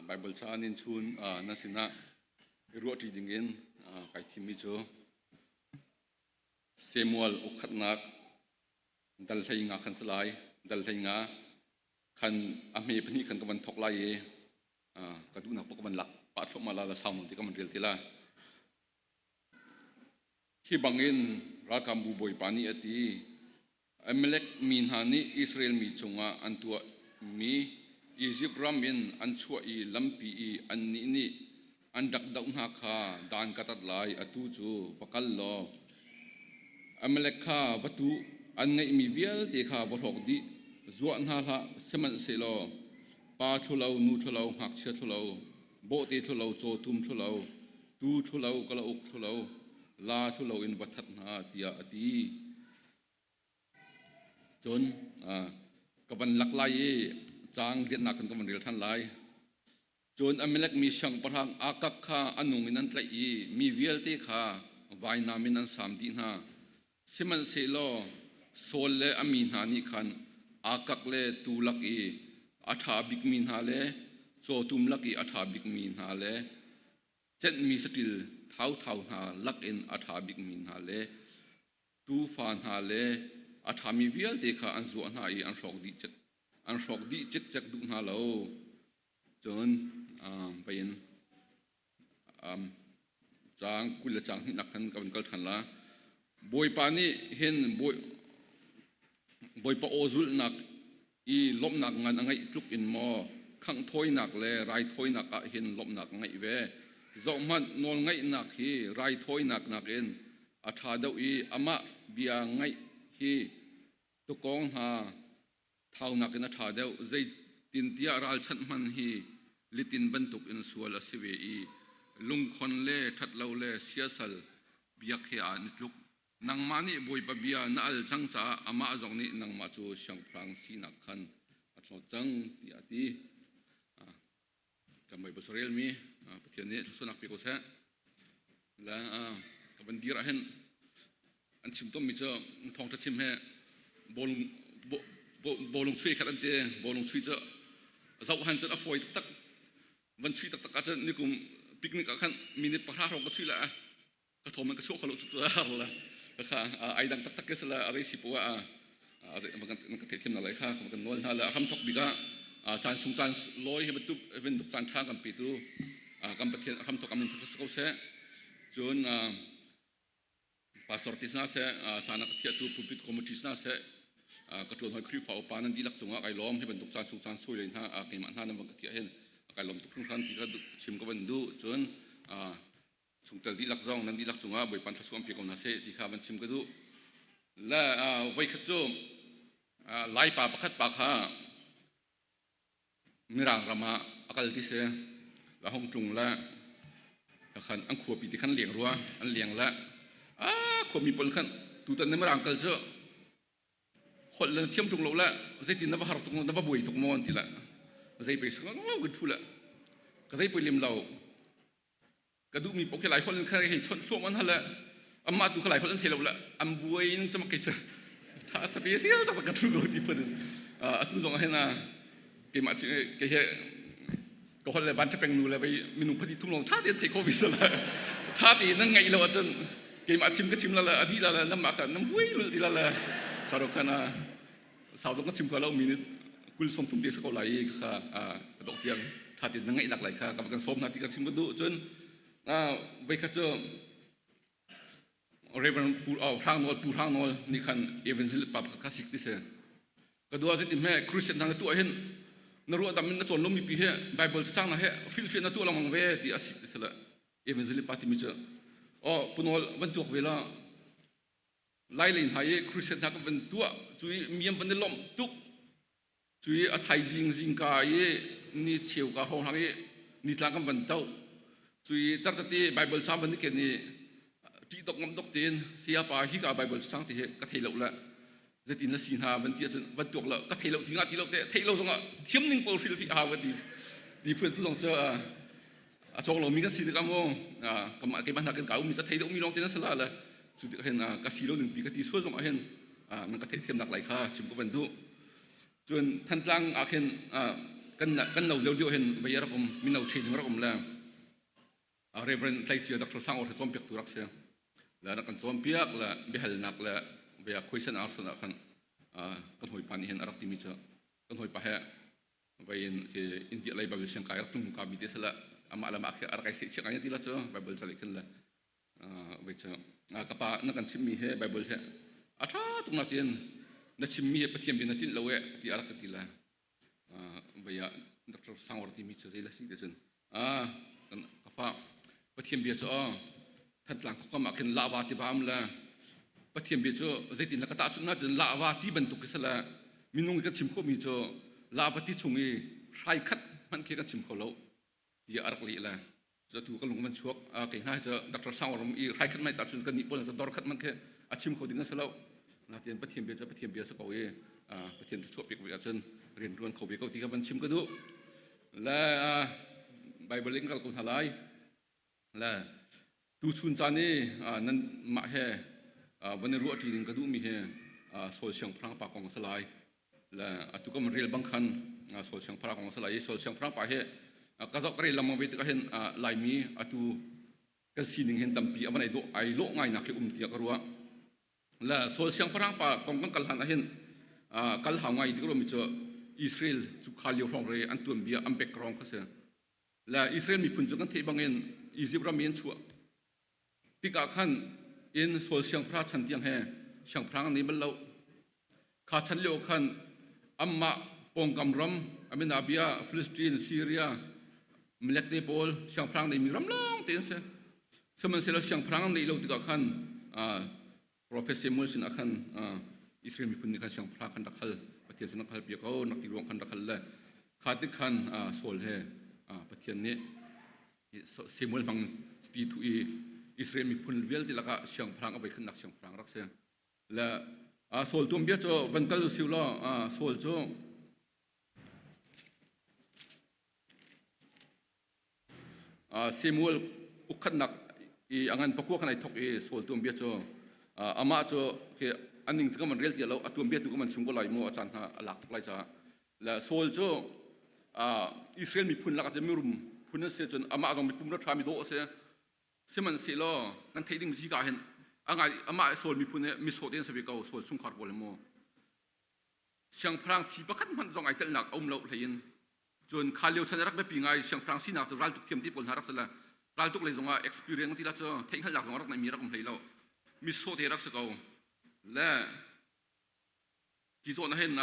Baibal ca nin chun na sinah i ruahṭi dingin kai thimmi cu Samuel ukhatnak dal hlei nga khan si lai. Dal hlei nga khan a hme pahnih khan ka van thawk lai i ka duhnak paoh ka van lak pah thluahmah la la sau nawn ti ka van rel ti la. Hi bangin ralkapbu bawipa nih a ti, Amalek mi hna nih Israel mi cungah an tuahmi Izipt ram in an chuah i lampi i annih nih an rak doh hna kha dan ka tat lai. Atu cu va kal law Amalek kha va tu, an ngeihmi vialte kha va hrawk dih, zuah hna hlah, sihmanhsehlaw pa thlulo, nu thlulo, ngakchia thlulo, bawhte thlulo, cawtum thlulo, tuu thlulo, kalauk thlulo, la thlulo in va that hna, tiah a ti. Cun ka van lak lai i caang rianhnak khan ka van rel ṭhan lai. Cun Amalek mi siangpahrang Agag kha a nung in an tlaih i mi vialte kha vainam in an saam dih hna. Sihmanhsehlaw Saul le a mi hna nih khan Agag le tuu lak i a ṭha bikmi hna le cawtum lak i a ṭha bikmi hna le cenhmi saṭil thauthau hna lakin a ṭha bikmi hna le tuufa hna le a ṭhami vialte kha an zuah hna i an hrawk dih an hrawk dih cikcek duh hna lo. Cun vei in caang 20 le caang hnihnak khan ka van kal ṭhan la. Bawipa nih hin Bawipa aw zulhnak i lawmhnak ngan a ngeih tluk in maw khangh thawinak le raithawinak ah hin lawmhnak a ngeih ve. Zohhmanh, nawlngaihnak hi raithawinak nakin a ṭha deuh i amah bia ngaih hi tuukawng hna thaunak in a ṭha deuh. Zeitintiah ralchanh hman hi litin bantukin sual a si ve i lungkhon le ṭhatlo le siasal biak he aa ni tluk. Nangmah nih Bawipa bia na al cang caah amah zong nih nangmah cu siangpahrang sinak khan a hlawt cang tiah a ti. Kan Baibal carelmi Pathian nih thluachuahnak pe ko seh. Le ka van dir ah hin an chim tommi cu thawngṭha chim he bawlung bawlung chui khat an ti. Bawlung chui cu zoh han cun a fawi taktak. Van chui taktak ahcun nikum picnic ah khan minute 10 hrawng ka chui la. Ka thawm in ka chuah kholo cu har la kha ai dang taktak ke sala a si po a ka theih thiam na lai kha kan nawl hna le a hram thok bik ah caan sung caan lawi hi bantuk bantuk caan tha kan pe tu kan Pathian a hram thok amin thok ko seh. Cun pastor ti sna seh, caan ka thiah tu pulpit committee sna seh, ka tuan hoi Khrihfa upa nan dihlak cungah kai lawm. Hi bantuk caan sung caan sui le hna keimah hna nan van ka thiah hin kai lawm tuk hringhran ti ka chim ka van duh. Cun chungtel dihlak zong nan dihlak cungah Bawipa thluachuah pe ko hna seh ti kha van chim ka duh. Le voikhat cu Laipa pakhat pa kha Mirang ram ah a kal ti si. La hong tlung le khan an khuapi ti khan leng rua an leng le a khuami pawl khan tutan na Mirang kal cu holh le na thiam ṭung lo le zeitin na va har tuk na va buai tuk maw an ti le zei pei sang kan ṭhu le ka zei poi lem lo ka duhmi paoh khi Lai holh in kha hei chawnh thluahmah hna le amah tu kha Lai holh an thei lo le an buai in cama kei cu tha special tak ka thu ko ti phun atu zong ah hin keimah kei he ka holh le van peng nu le vei minung phati thum long tha tein thei kho vi sala tha tein nan ngaih lo ahcun keimah chim ka chim la le adi la le namah kha nan buai lul ti la le saro khana sau zong ka chim ko lo minute 20 30 te sa ko lai i kha ka dok tiang tha tein na ngaih nak lai kha ka kan sawm hna ti ka chim ka duh. Cun voi khat cu Reverend Pu Hrang Nawl Pu Hrang Nawl nih khan evangelist pa pakhat kha sik ti si ka dua zit me Christian hna na tuah hin na ruah dam in na cawn lomi pi he Bible cacang na he hrilhfiah na tuah lengmang ve ti a sik ti si le evangelist pa timi cu oh Pu Nawl van tuak ve la Lai lei hna i Christian hna kan van tuah cu i miam van i lawmh tuk cu i a thaizing zingka i ni cheu ka hrawng hlang i nitlang kan van toh cu i tartate Bible cam van i ken i ṭih dok ngam dok tein saya pa hi ka Bible sang ti hi ka thei lo le zeitin na si hna van ti ahcun van tuak lo ka thei lo ti nga ti lo te thei lo zongah thiam ning pawl hril fi a va ti ti phun tu zong cu a cawng lomi kan si tikah mu kamah keimah hna kan ka ummi cu thei deuhmi lawng te nan si la le cu tikah hin ka si lo ning pi ka ti sual zong ah hin nan ka theihthiamnak lai kha chim ka van duh. Cun Thantlang ah khin. Kan kan no lio lio hin vei rak um mino training rak um le Reverend Tleicia Dr. Sang Or he cawnpiak tu rak si. Le rak kan cawnpiak le biahalnak le bia question answer ah khan kan hawipa nih hin a rak timi cu kan hawipa he vein ke India lei Bible siang kai rak tum ka mi te sala amah le mah khi a rak ai seh chiak ngai ti la cu Bible cali khin le vei cu ka pa na kan chimmi he Bible he a ṭha tuk na tiin na chimmi he Pathian bia na tinh lo e ti a rak ka ti la vei ah Dr. Sangor timi cu zei la si te cun ka fa Pathian bia cu Thantlang khuakam ah khin lahva ti va um le Pathian bia cu zeitin la ka tahchunh na cun lahva ti bantuk khi sala minung kan chim khawhmi cu lahva ti chung i hrai khat hmanh khi kan chim kho lo tiah a rak leh le cu tu ka lung man chuak kei hna cu Dr. Sangwaram i hrai khat mai ta cun kan nih pawl cu dor khat man khi a chim kho ding a si lo natin Pathian bia cu Pathian bia si ko i Pathian chuah piak ve ahcun rian tuan kho ve ko ti ka van chim ka duh le Bible in kal ko hna lai le tu chun caan i nan mah he van i ruah ṭi ding ka duhmi hi Saul siangpahrang pa kong a si lai le atu kan rel bang khan Saul siangpahrang kong a si lai i Saul siangpahrang pa hi ka zoh ka rel lengmang ve tikah hin Laimi atu kan sining hin tampi a van ai dawh ai lawh ngai nak hi um tiah ka ruah le Saul siangpahrang pa kong kan kal hlan ah hin kal hau ngai ti ka ruahmi cu Israel cu kha lio hrawng re an tuanbia an background kha si le Israel miphun cu kan theih bangin Egypt ram i an chuah tikah khan in Saul siangpahrang chan tiang he siangpahrang an nei bal lo. Kha chan lio khan anmah pawngkam ram Aminabia, Philistine, Syria, Melek te pawl siangpahrang neimi ram lawng te an si. Sihmanhsehlaw siangpahrang an neih lo tikah khan Profet Samuel sinah khan Israel miphun nih khan siangpahrang khan rak hal Pathian sin rak hal piak ko nak ti ruang khan rak hal le kha ti khan Saul he Pathian nih Samuel hmang ti thu i Israel miphun vialte lakah siangpahrang a voikhatnak siangpahrang rak si le Saul tuam bia cu van kal siu law Saul cu Samuel ukkhatnak i a ngan pakua khan ai thok i Saul tuanbia cu amah cu khi a ning cu kan van rel ti lo a tuanbia tu kan van chim ko lai mu a caan hna a lak tuk lai caah le Saul cu Israel miphun lakah cun mirum phun a si cun amah zong mipum ra ṭha mi dawh a si sihmanhsehlaw kan theih ding zika hin a ngai amah Saul miphun hi misawh te an si ve ko Saul chungkhar pawl hi mu siangpahrang thi pakhat hmanh zong ai telnak a um lo hlei in cun kha lio chan rak biapi ngai siangpahrang sinak cu raltuk thiam ti pawl hna rak si le raltuk lei zongah experience ti la cu theihhngalhnak zong rak neimi rak um hlei lo misaw te rak si ko le hi zawn ah hin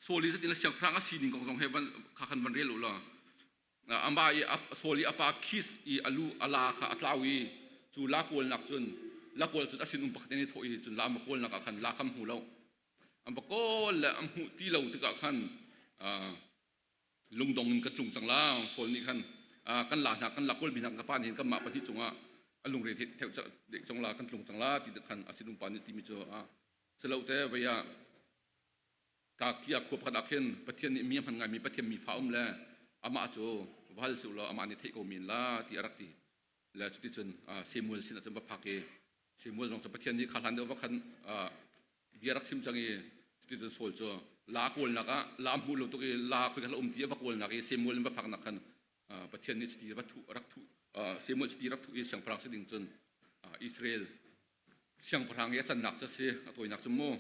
Saul i zetin siangpahrang a sining kong zong he van kha khan van rel u law amah i Saul i a pa Kis i a lu a la kha a tlau i cu la kawlnak cun la kawl cun a sinum pakhat in i thawh i cun la ma kawlnak ah khan la kham hmu lo an va kawl le an hmuh ti lo tikah khan lungdong in ka tlung cang la Saul nih khan kan la hna kan la kawl mi hna ka pa nih kanmah pahnih cungah a lungre theu dek cang la kan tlung cang la ti khan a sinum pa nih timi cu silo te vei ah ka kia khua pakhat ah khin Pathian nih mi a hman ngaimi Pathian mi fa um le amah cu va hal suh law amah nih theih ko men la ti a rak ti le cuticun Samuel sin ah cun va phak i Samuel zong cu Pathian nih kha hlan deuh va khan bia rak chim cang i cuticun Saul cu la kawlnak ah la hmu lo tuk i la khoi kha um ti va kawlnak i Samuel in va phaknak khan Pathian nih chiti va thuh rak thuh Samuel chiti rak thuh i siangpahrang si ding cun Israel siangpahrang i a cannak cu a si a tawinak cu mu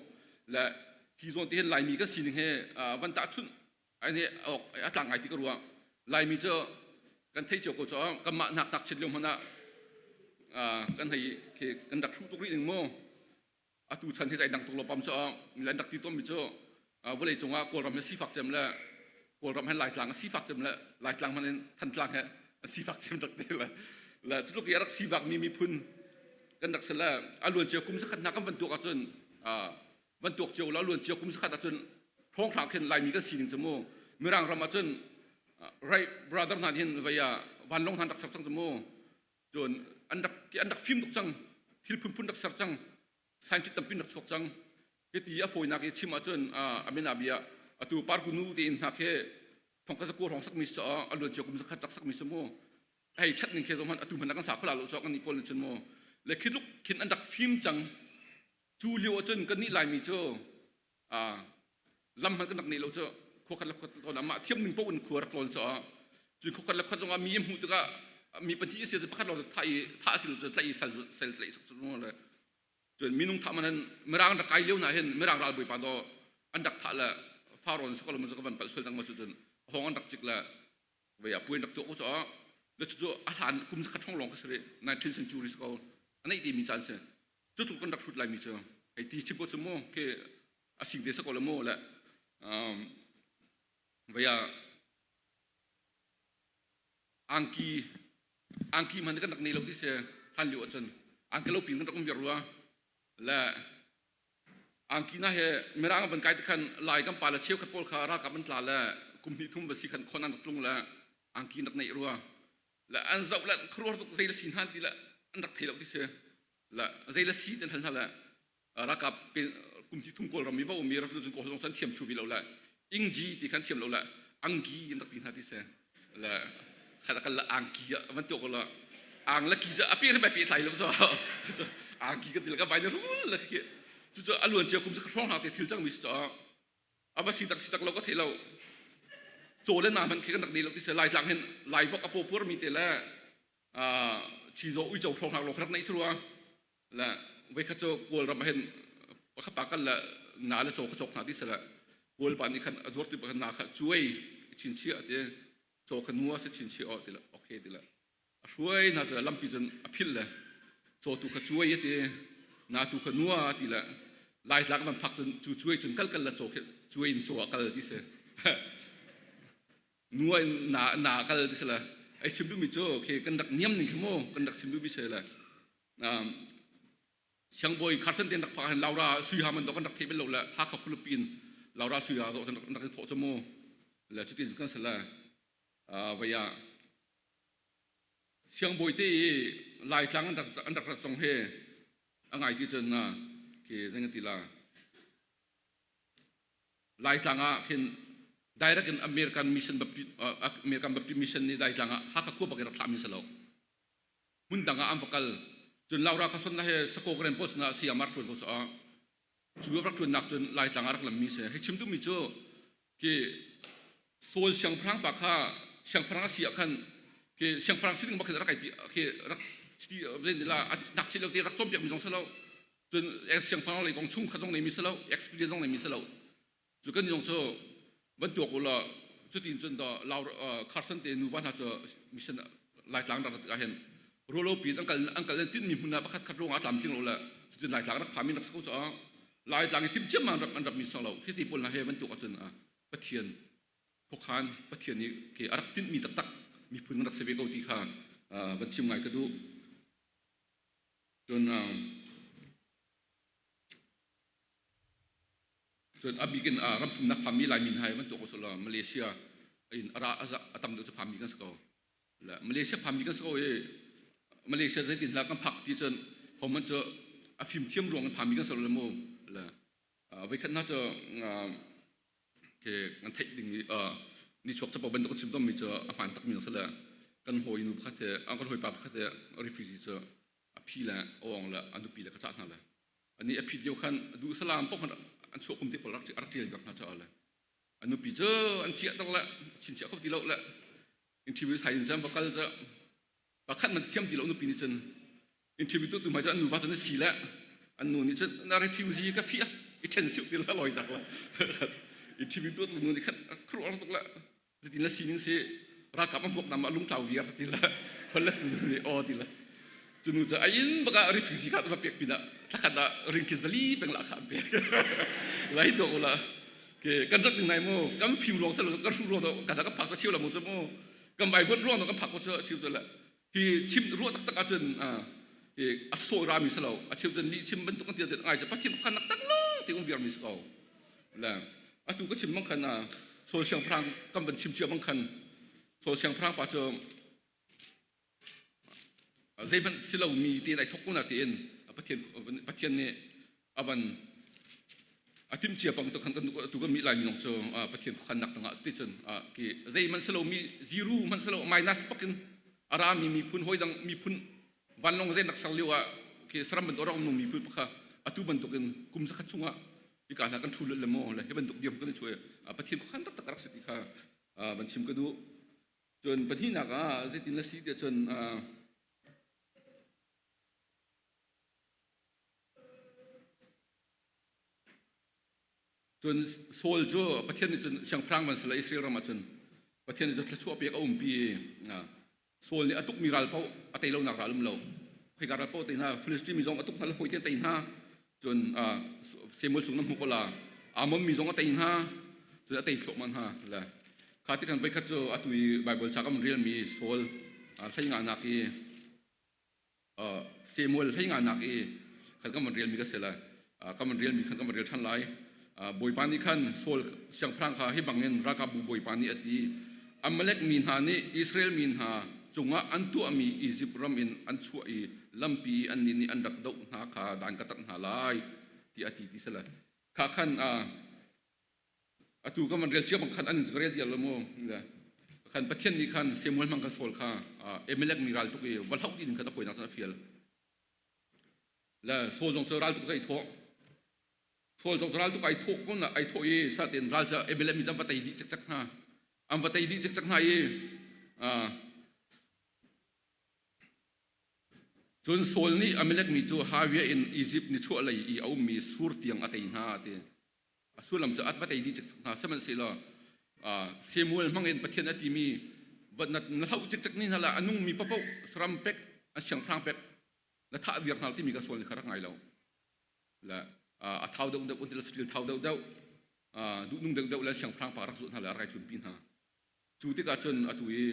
le hi zawn te hin Laimi kan sining he van tahchunh ai awk a tlang ngai ti ka ruah Laimi cu kan thei cio ko cu kanmah hnak tak chin lio hmanh ah kan hei khi kan rak hruh tuk rih ning mu atu chan hi ai dang tuk lo pam cu an rak ti tawnmi cu vawlei cungah Kawlram hi sifak cem le Kawlram he Laitlang a sifak cem le Laitlang hmanh in Thantlang he a sifak cem rak ti le le cutluk i a rak sifak mi miphun kan rak si le a luan cia kum zakhat hna kan van tuak ahcun van tuak cio la luan cia kum zakhat ahcun hrawnghrang khin Laimi kan sining cu mu Mirang ram ahcun Wright brother hna hin vei ah vanlawng hna rak ser cang cu mu cun an rak an rak fim tuk cang thil phunphun rak ser cang scientist tampi rak chuak cang hiti a fawinak i chim ahcun amina bia atu parku nu te in hna khi thongka zaku hrawng sakmi sa a luan cia kum zakhat rak sakmi sa mu hei that ning khi zong atu hman kan sa khula lo so kan ni pawl cun mu le khiluk khin an rak fim cang cu lio ahcun kan nih laimi cu lam hman kan rak nei lo cu. Khua khat le khuat tlawn amah thiam ning paoh in khua rak tlawn so cun khua khat le khuat zongah mi hmuh tikah mi pahnih si pakhat lawng thah i thah si lo tlaih i sal sal tlaih sak cu le cun minung thah man mirang rak kai lio hna hin mirang ral bawipa do an rak thah le faron sakol man ka van palh sual dang ma cu cun hong an rak cik le vei a puin rak tuah ko cho le cu a hlan kum zakhat hrawng lawng ka si rih 19th century ko a neih ti mi caan si cu tluk kan rak hrut lai mi cu hei ti chim ko cu mu khi a sing te sako le mu le vei a angki angki man kan rak nei lo ti se hlan lio ahcun angki lo pin kan rak um viar rua le angki na he mirang van kai te khan lai kan pa le cheukhat pawl kha ralkap an tla le kum hnih thum va si khan khon an rak tlung le angki rak neih rua le an zoh le khuaruah tuk zei le si hna ti le an rak thei lo ti si le zei le si ten hal hna le ralkap kum hnih thum kawlram i va um i rak cun kawl zong thiam thlu vi lo le ingji ti khan thiam lo le angki an rak ti hna ti si le khat kal la angki ah van tuak la ang la ki a pe ri pe thlai lo so angki ka til ka vai na rul la khi cu cu a luan cia kum sa hrawng hna te thil cang mi si cho ava si tak si tak lo ka thei lo chaw le na man khi kan rak nei lo ti se lai tlang hin lai vok a po pur mi te le chizo uico hrawng hna lo rak nei surua le voikhat cu Kawlram ah hin pakhat pa kal le na le caw kha cawk hna ti sala Kawl pa nih khan a zuar ti pakhat na kha cuai chinchiah ti caw kha nua si chinchiah aw ti le okay ti le a hruai hna cu lampi cun a phil le caw tu kha cuai ti na tu kha nua ti le Laitlak van phak cun cu cuai cun kal kal le caw khi cuai in caw a kal ti si nua in na na kal ti si le ai chim duhmi cu khi kan rak niam ning khi mu kan rak chim duhmi si le Siangbawi Carson ten rak phak hin Laura sui ha man do kan rak thei bel lo le Hakha khualipi in Laura sui ha zo cun rak in thawh cu mu le cutin kan sal le vaya Siangbawi te i Laitlang an rak rat zong he a ngai ti cun khi zei ti la Laitlang ah khin direct in American Mission Baptist American Baptist Mission nih Laitlang ah Hakha khua bak in rak thlah mi si lo hmun dang ah an va kal cun Laura kha son la he sako karen post na siam rak tuan ko caah cu rak tuannak cun Laitlang ah rak lammi si hei chim duhmi cu khi Saul siangpahrang pa kha siangpahrang a si ah khan khi siangpahrang si ding bak khin rak ai ti khi rak ti la nak chi lo te rak cawmpiak mi zong si lo cun siangpahrang lei kong chung kha zong nei mi si lo experience zong nei mi si lo Cu kan zong cu van tuak u law cutin cun daw lau Carson te nuva hna cu mission Laitlang rak rat ah hin rualo pin an kal an kal tin mi hmun ah pakhat khat ruangah tlamtling lo le cutin Laitlang rak phami rak si ko caah Laitlang i timh ciammam rak an rak mi sang lo hi ti pawl hna he van tuak ahcun Pathian khuakhan Pathian nih ke a rak tinhmi taktak miphun rak si ve ko ti kha van chim ngai ka duh cun Cun a bik in ram thumnak phanmi Laimi hna hi bantuk a la Malaysia in a ra a tam deuh cu phanmi kan si ko. Le Malaysia phanmi kan si ko i Malaysia zeitin hlah kan phak ti cun homan cu a fimthiam ruang in phanmi kan si lo le mu. Le voikhat hna cu ke kan theih dingmi ni chuak capo bantuk chim tommi cu a hmaan takmi a si le kan hawi nu pakhat he kan hawipa pakhat he refugee cu a phi le a ong le a nupi le ka cah hna le ani a phit lio khan duh salam paoh khan an chuah kum te pawl rak rak ṭial vek hna caah le a nupi cu an chiah tak le chinchiah kho ti lo le interview thai in zam va kal cu pakhat man thiam ti lo nupi nih cun interview tu tu mai cu an nuva cun si le an nu nih cun na refugee ka fi i ṭhen siu ti la loi tak la interview tu tu nu nih khan khruar tuk le Zeitin le sining si ralkap an vuak nam ah lungtlau viar ti le hol le tu ni aw ti le cunu cu a inn bak ah refugee kha va pek pinah thlakhat ah ringki zali peng la kha an pek lai to ula ke kan rak ding nai mu kan fim ruang selo kan hru ruang kan kan phak chu la mu chu mu kan vai vun ruang kan phak chu siu chu la hi chim ruah taktak ahcun hi a sawi rami si lo a chim cun lih chim bantuk an ti ngai cu pathian khan nak tak lo ti um viar mi si ko le atu ka chim bang khan Saul siangpahrang kan van chim cia bang khan Saul siangpahrang pa cu zeihmanh si lomi te lai thok ko na tiin Pathian Pathian nih a van a timh cia bang tu khan kan tu kan mi lai minung cu Pathian khuakhannak tangah ti cun ki zeihmanh si lomi zero hmanh si lo minus pakin a rami miphun hawi dang miphun vanlawng zei nak ser lio ah khi saram bantuk rak um miphun pakha atu bantukin kum zakhat chungah. Hika hna kan ṭhu le maw le hi bantuk diam kan i chuai. Pathian khuakhan taktak a rak si ti kha van chim ka duh. Cun pahnihnak ah zeitin na si tiah cun Cun Saul cu Pathian nih cun siangpahrang van si le Israel ram ah cun Pathian nih cun thluachuah pek a umpi i Saul nih a tukmi ral paoh a tei lonak ral um lo. Khoika ral paoh tei hna, Filistin mi zong a tuk hna le fawi tein tei hna. Cun Samuel chung na hmu ko la. Ammon mi zong a tei hna. Cun a tei thluahmah hna. Le kha ti khan voikhat cu atu i Bible ca kan relmi Saul hlei nganak i Samuel hlei nganak i khan kan van relmi ka si lai. Kan van relmi khan kan van rel ṭhan lai. Bawipa nih khan Saul siangpahrang kha hi bangin ralkapbu Bawipa nih a ti. Amalek mi hna nih Israel mi hna cungah an tuahmi Izipt ram in an chuah i lampi i annih nih an rak doh hna kha dan ka tat hna lai ti a ti ti si lai. Kha khan atu kan van rel cia bang khan an ka rel tial lo mu. Khan Pathian nih khan Samuel hmang khan Saul kha Amalek mi ral tuk i va hloh ding khan a fawinak cun a fial. Le Saul zong cu ral tuk ai thawh. Saul zong cu ral tuk ai thawh ko na ai thawh i satin ral cu Amalek mi cu an va tei dih cikcek hna. An va tei dih cikcek hna i Cun Saul nih Amalek mi cu Haviah in Izipt nichuahlei i a ummi Sur tiang a tei hna a ti. A sullam cu a va tei dih cikcek hna. Sihmanhsehlaw Samuel hmangin Pathian a timi na, na hloh cikcek ni hna la a nungmi paoh saram pek a siangpahrang pek na thah viar hna timi ka Saul nih kha rak ngai lo. Le a thau deuh deuh until saṭil thau deuh deuh duhnung deuh deuh le siangpahrang pa rak zulh hna le a rak tlunpi hna. Cu tikah cun atu i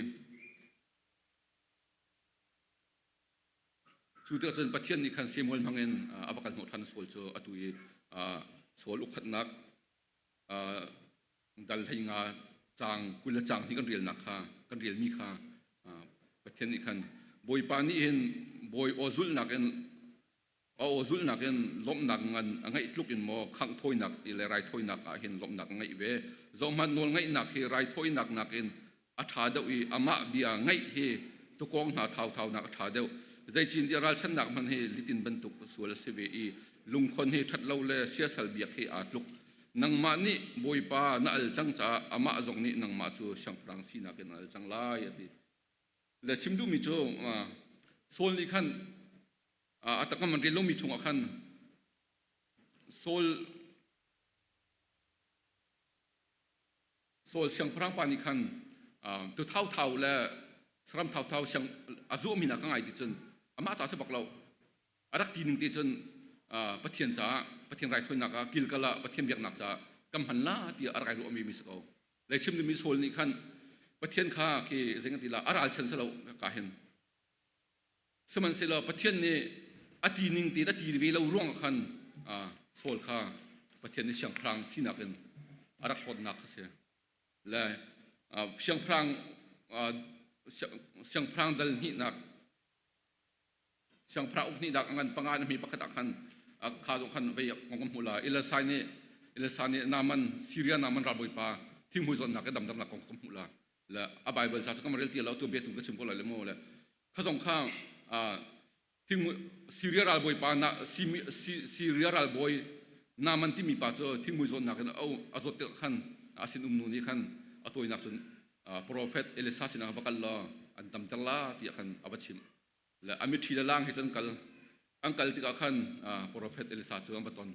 Cu tikah cun Pathian nih khan Samuel hmangin a va kal hnawh ṭhan Saul cu atu i Saul ukhatnak dal 15 caang 20 le caang hnih kan relnak kha kan relmi kha Pathian nih khan Bawipa nih hin bawi aw zulhnak in a aw zulhnak in lawmhnak ngan a ngeih tluk in maw khangh thawinak le raithawinak ah hin lawmhnak a ngeih ve zohhmanh nawl ngaihnak hi raithawinak nakin a ṭha deuh i amah bia ngaih hi tukawng hna thauthaunak a ṭha deuh zeicintiah ralchannak hmanh hi litin bantuk sual a si ve i lungkhon hi ṭhat lo le siasal biak hi aa tluk nangmah nih bawipa na al cang caah amah zong nih nangmah cu siangpahrang sinak in al cang lai a ti le chim duhmi cu Saul nih khan a takam an rel lomi chungah khan Saul Saul siangpahrang pa nih khan tu thauthau le saram thauthau siang a zuahmi hna ka ngai ti cun amah ca si bak lo a rak ti ning te cun Pathian caah Pathian raithawinak ah Gilgal ah Pathian biaknak caah kan hman la tiah a rak ai ruahmi mi si ko lei chim dingmi Saul nih khan Pathian kha khi zei kan ti la a ralchan si lo ka hin Sihmanhsehlaw Pathian nih a ti ning tein a ti ve lo ruangah khan Saul kha Pathian nih siangpahrang sinak in a rak hlawtnak kha si. Le siangpahrang siangpahrang dal hnihnak siangpahrang uk hnihnak a ngan panga na hme pakhat ah khan kha zong khan vei kong kan hmuh la. Elisa nih Elisa nih Naaman Syria Naaman ralbawipa thinghmui zawtnak i damternak kong kan hmuh la. Le a Bible ca cu kan rel ti lo tu bia tu ka chim ko lai le mu le kha zong kha thing Syria ralbawi pa na Syria ralbawi Naaman timi pa cu thingmui zawtnak in a zawt tikah khan a sin um nu nih khan a tawinak cun prophet Elisa sinah va kal law an damter la tiah khan a va chimh le a mitthli le lang he cun kal an kal tikah khan prophet Elisa cu an va ton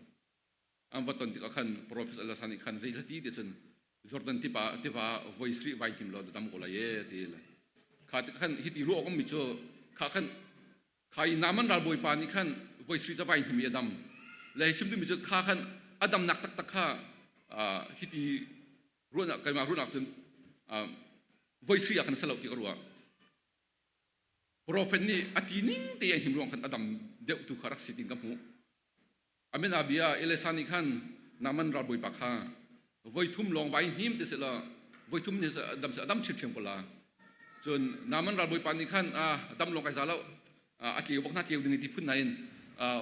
an va ton tikah khan profet Elijah nih khan zei ti ti cun Jordan tiva tiva voi sri vai him lo dam ko lai e ti le kha ti khan hi ti ruah mi cu kha khan kha i Naaman ralbawi pa nih khan voi sri ca vai him i a dam le chim mi cu kha khan a damnak taktak kha hi ti ruahnak keimah ruahnak cun voi sri ah khan salo ti ka ruah Profet nih a ti ning te a him ruang khan a dam deuh tu kha rak si tin ka hmuh Amen a bia Elisa nih khan Naaman ralbawipa kha voi thum lawng vai hnim ti sila voi thum ni dam a dam ṭhiamṭhiam ko la cun Naaman ralbawipa nih khan a dam lawng kai za lo a tleu bak hna tleu ding ti phun nain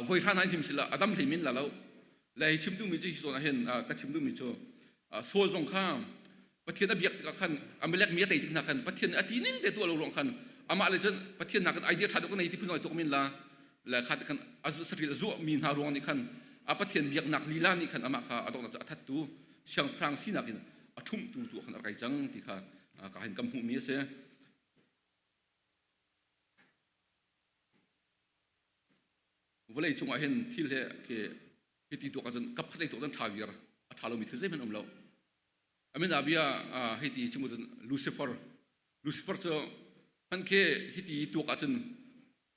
voi hra na hnim sila a dam hlei min la lo le hi chim duhmi cu hi zawn ah hin ka chim duhmi cu Saul zong kha Pathian a biak tikah khan Amalek mi a tei tik hna khan Pathian a ti ning te tuah lo ruang khan amah le cun Pathian nakin idea ṭha deuh ka nei ti phun tuk min la le kha khan a saṭil a zuah mi hna ruang nih khan A Pathian biaknak lila nih khan amah kha a donghnak cu a thattu siangpahrang sinak in a ṭhumhtu tu khan a rak cang ti kha ka hin kan hmuhmi a si. Vawlei cungah hin thil he khi hiti tuak ahcun kap khat lei tuak cun ṭha viar a ṭha lomi thil zeihmanh um lo. Amin abia hei ti chim cun Lucifer Lucifer cu hman khi hiti tuak ahcun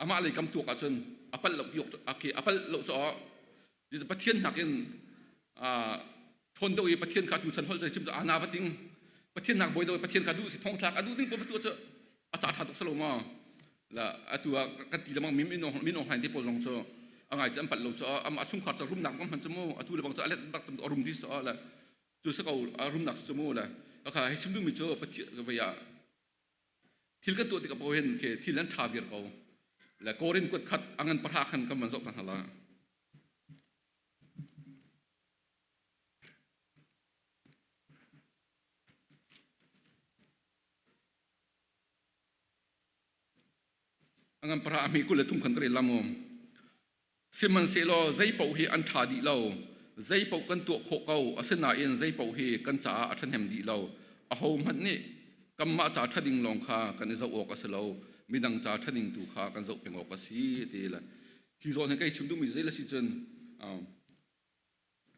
amah lei kam tuak ahcun a palh lo ti awk a palh lo caah Pathian nakin ṭhawn deuh i Pathian kha tu chan holh chim cu ana va ting Pathian nak bawi deuh i Pathian kha duh si thong thlak a duh ding paoh tu cu a ca ṭha tuk salo ma la atu ah kan ti lemang min min ong hlain te pawl zong cu a ngai cu an palh lo cu amah chungkhar cu rumnak bang hman cu mu atu le bang cu a let bak tam a rum di so la cu sa ko a rumnak cu mu la kha hei chim duhmi cu Pathian vei ah thil kan tuah tikah paoh hin ke thil an ṭha viar ko le Korin kuat khat angan pahra khan kan van zoh ta hna la Angan para a hme 23 khan ka rel la mu. Sihmanhsehlaw zei paoh hi an ṭha dih lo. Zei paoh kan tuah khawh ko, asinain zei paoh hi kan caah a ṭhahnem dih lo. Ahohmanh nih kanmah ca ṭha ding lawng kha kan i zoh awk a si lo, midang ca ṭha ding tu kha kan zoh peng awk a si, ti le. Hi zawn hi kei chim duhmi zei le si cun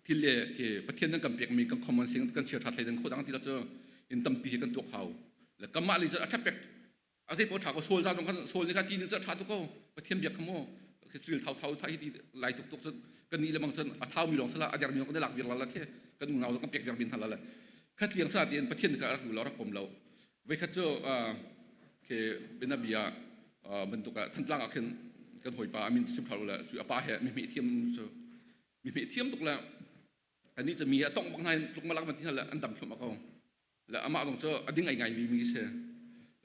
thil le ke Pathian nan kan pekmi kan common sing kan chia ṭha thleidan khawh dang ti la cu in tampi hi kan tuak hau. Le kanmah lei cu a ṭhapek a zei paoh ṭha ko sawl za zong khan sawl nih kha ti ning cu a ṭha tuk ko pathian biak kha mu Israel thau thau thai ti lai tuk tuk cun kan nih le bang cun a thau mi lawng sala a der mi lawng kan lak vir la la khe kan unau zong kan pek viar bin hna la le khat liang sala tiin pathian kha rak duh lo rak pom lo voi khat cu ke bia bantuk ah thantlang ah khin kan hawipa amin sim thalo le cu a pa he mi hme thiam cu mi hme thiam tuk le ani cu mi a tong bak hna in tluk malak man ti le an dam thlum a ko le amah zong cu a ding ai ngai mi si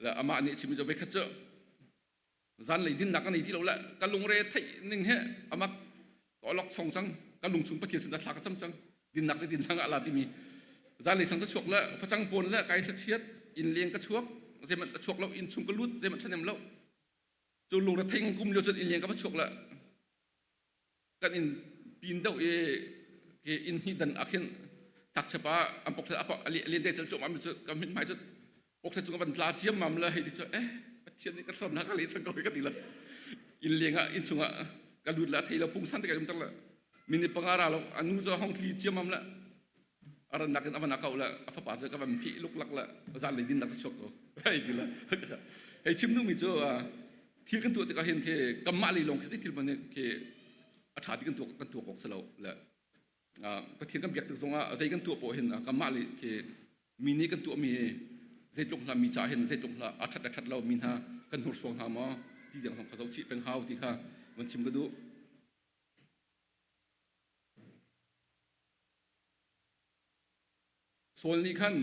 le amah nih chimi cu voikhat cu zanlei dinnak ka nei ti lo le ka lungre theih ning he amak ka olok chong cang ka lungchung pathian sin thla ka cam cang dinnak cu din hlang ala timi zanlei sang cu chuak le facang pawn le kai thlachiat inn leng ka chuak zeihmanh a chuak lo inn chung ka lut zeihmanh ṭhahnem lo cu lungre thei kum lio cun inn leng ka va chuak le kan in pin deuh i ke inn hnih dan ah khin takchep ah an pokthlet apa ali ali de chal chom am chu ka min mai chu pokthlet chung van tla chiam mam la hei ti chu eh pathian nih ka hrom na ka le chang ko ka ti la in leng ah in chungah ka lut la thei lo pung san te ka um tak la minute panga ra lo anu chu hong thli chiam mam la aran nakin avan akau la a fapa chu ka van phi luk lak la zan le din nak chuak ko hei ti la hei chim nu mi chu thil kan tuah tikah hin khi kanmah lei lawng khi thil man khi a ṭha ti kan tuah kan tuah awk si lo le Pathian kan biak tik zongah zei kan tuah poah hin kanmah lei khi mi nih kan tuahmi zeitluk hla mi ca hin zeitluk hla a ṭhat a ṭhat lo mi hna kan hnursuang hna maw ti tiang zong kha zoh chih peng hau ti kha van chim ka duh. Saul nih khan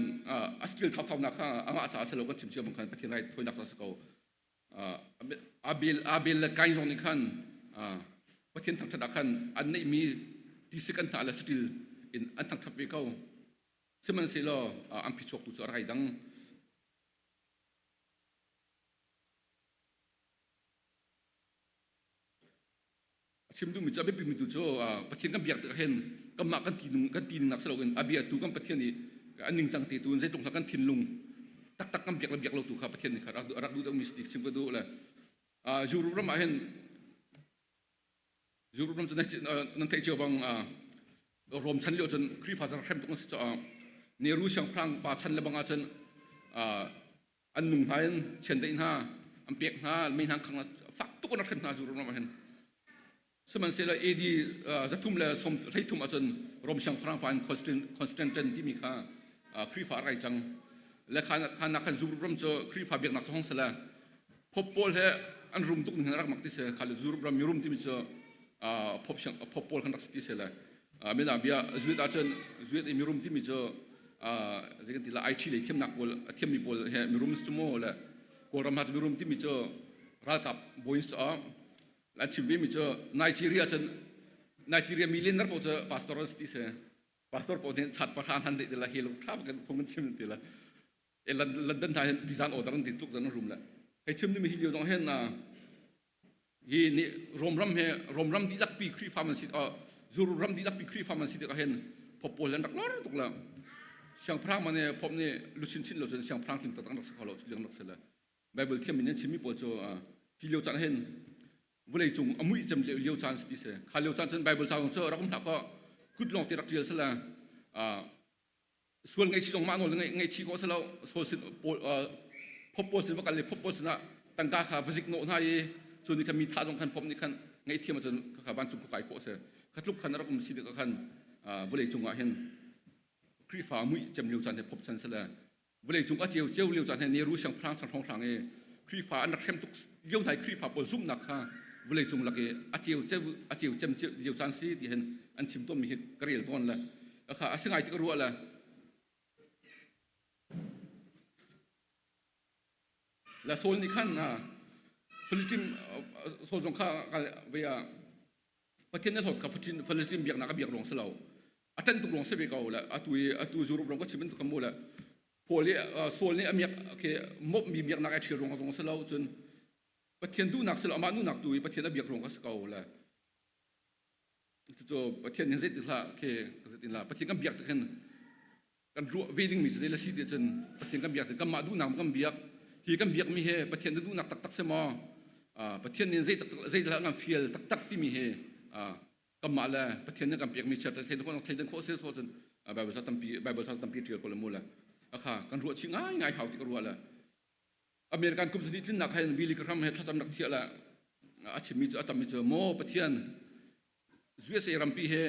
a skill thauthaunak kha amah caah si lo kan chim cio bang khan Pathian rai thawinak caah si ko. Abel Abel le Kain zong nih khan Pathian thangṭhat ah khan an neihmi tisik an hnah le saṭil in an thangṭhat ve ko. Sihmanhsehlaw an phichuak tu cu a rak i dang. A chim duhmi cu a biapimi tu cu Pathian kan biak tikah hin kanmah kan ti kan ti nak si loin a biatu kan Pathian i a ningcang te tu in zeitluk hna kan thinlung taktak kan biak le biak lo tu kha Pathian nih kha rak duh deuhmi si ti chim ka duh le Europe ram ah hin Europe ram cu nan theih cio bang Rom chan lio cun Khrihfa cu hrem tuk an si caah Nehru siangpahrang pa chan le bang ah cun an nung hna in chiandeih hna an pek hna mei hna khang fak tuk in a hrem hna zu ram ah hin sihmanhsehlaw AD 313 ahcun Rom siangpahrang pa in Constantine timi kha Khrihfa a rai cang le khan nak khan Europe ram cu Khrihfa biaknak cu hong sala Pope pawl he an rum tuk ning rak mak ti se kha le Europe ram mirum timi cu Pope siang Pope pawl khan rak si ti se le mina bia zuet ahcun zuet i mirum timi cu zei kan ti la IT lei thiamnak pawl a thiammi pawl he mirum cu mu le Kawlram ha cu mirum timi cu ralkap bawi cu an chim ve mi cu Nigeria cun Nigeria millionaire pawl cu pastor ti se pastor pawl nih chat pahra han dei ti la hi lo tha kan phung kan chim ti la e London hna hin bizan order an ti tuk zan rum le hei chim mi hi lio zong hin hi nih Rom ram he Rom ram dihlak pi Khrihfa man si. Zur ram dihlak pi Khrihfa man si tikah hin phop pawl an rak lor tuk la. Siangpahrang man nih phop nih luchin chin lo cun siangpahrang cing taktak an rak si kho lo cu rak si le. Bible thiam in an chimmi pawl cu hi lio caan hin vawlei cung a muih cem lio caan si ti si. Kha lio caan cun Bible ca zong cu rak um hlah kaw kut lawng te rak ṭial sala sual ngaihchih zong mah nawl ngaihchih khawh si lo sual sin pawl phop pawl sin va kal i phop pawl sinah tangka kha va zik nawh hna i cu nih khan mi thah zong khan phop nih khan ngaihthiam ahcun kha vancung khua kai khawh si kha tluk khan a rak um si tikah khan vawlei cungah hin Khrihfa muih cem lio caan hi phop chan si le vawleicung a ceu ceu lio caan he Nehru siangpahrang chan hrawnghrang i Khrihfa an rak hrem tuk lio hna i Khrihfa pawl zumhnak kha vawleicung lak i a ceu ceu a ceu cem lio caan si ti hin an chim tawnmi hi ka rel tawn le kha a si ngai ti ka ruah le la Saul nih khan Philistine Saul zong kha ve ah Pathian na hlawt kha Philistine biaknak a biak ruang si lo a ṭanh tuk ruang si ve ko le atu i atu Europe rong ka chim bantuk kha mu le Paul i Saul nih a miak khi mopmi biaknak ai ṭhial ruang zong si lo cun Pathian duhnak si lo amah duhnak tu i Pathian a biak ruang kha si ko le cucu Pathian nih zeitin hlah khi ka zeitin lah Pathian kan biak tik hin kan ruah ve dingmi cu zei le si ti cun Pathian kan biak ti kanmah duhnak kan biak hi kan biakmi he Pathian na duhnak taktak si maw Pathian nih zei taktak zei dah kan fial taktak timi he kanmah le Pathian nih kan pekmi chiat theidan khawh theidan khawh se so cun Bible sa tampi Bible sa tampi ṭial ko le mu le akha kan ruah chih ngai ngai hau ti ka ruah le American kum sadi tlinnak hin Billy Graham he thlacam rak thiah le a chimmi cu a cammi cu maw Pathian USA rampi he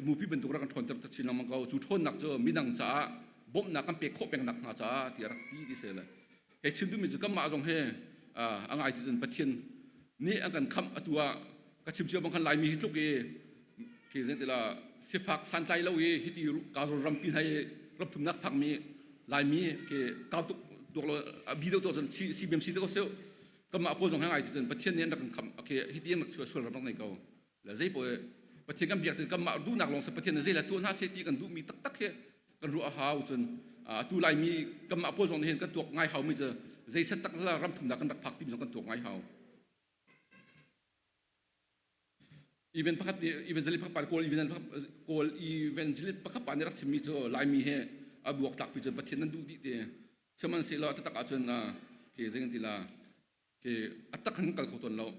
mupi bantuk rak kan ṭhawnter chin lengmang ko cu ṭhawnnak cu midang caah bawmhnak kan pek khawh peng nak hnga caah tiah rak ti ti se le hei chim duhmi cu kanmah zong he a ngai ti cun Pathian nih an kan khamh atu ah ka chim cio bang khan Laimi hi tluk i khi zein tila sifak santlai lo i hiti kazawl rampi hna i ramthumnak phakmi Laimi khi kau tuk tuak lo bi deuh tuah cun CBMC te ko seu kanmah pawl zong he ngai ti cun Pathian nih an rak kan khamh okay hiti an rak chuah sual ram rak nei ko le zei poe Pathian kan biak ti kanmah duhnak lawng se Pathian nih zei la tuah hna se ti kan duhmi taktak hi kan ruah a hau cun atu Laimi kanmah pawl zong nih hin kan tuak ngai hau mi cu zei set tak la ram thumnak kan rak phak ti zong kan tuak ngai hau Even pakhat nih evangelist pakhat pa kawl evangelist kawl evangelist pakhat pa nih rak chimmi cu Laimi he a buak tlakpi cun Pathian nan duh dih ti sihmanhsehlaw a taktak ahcun ke zei kan ti la ke a tak kan kal kho tawn lo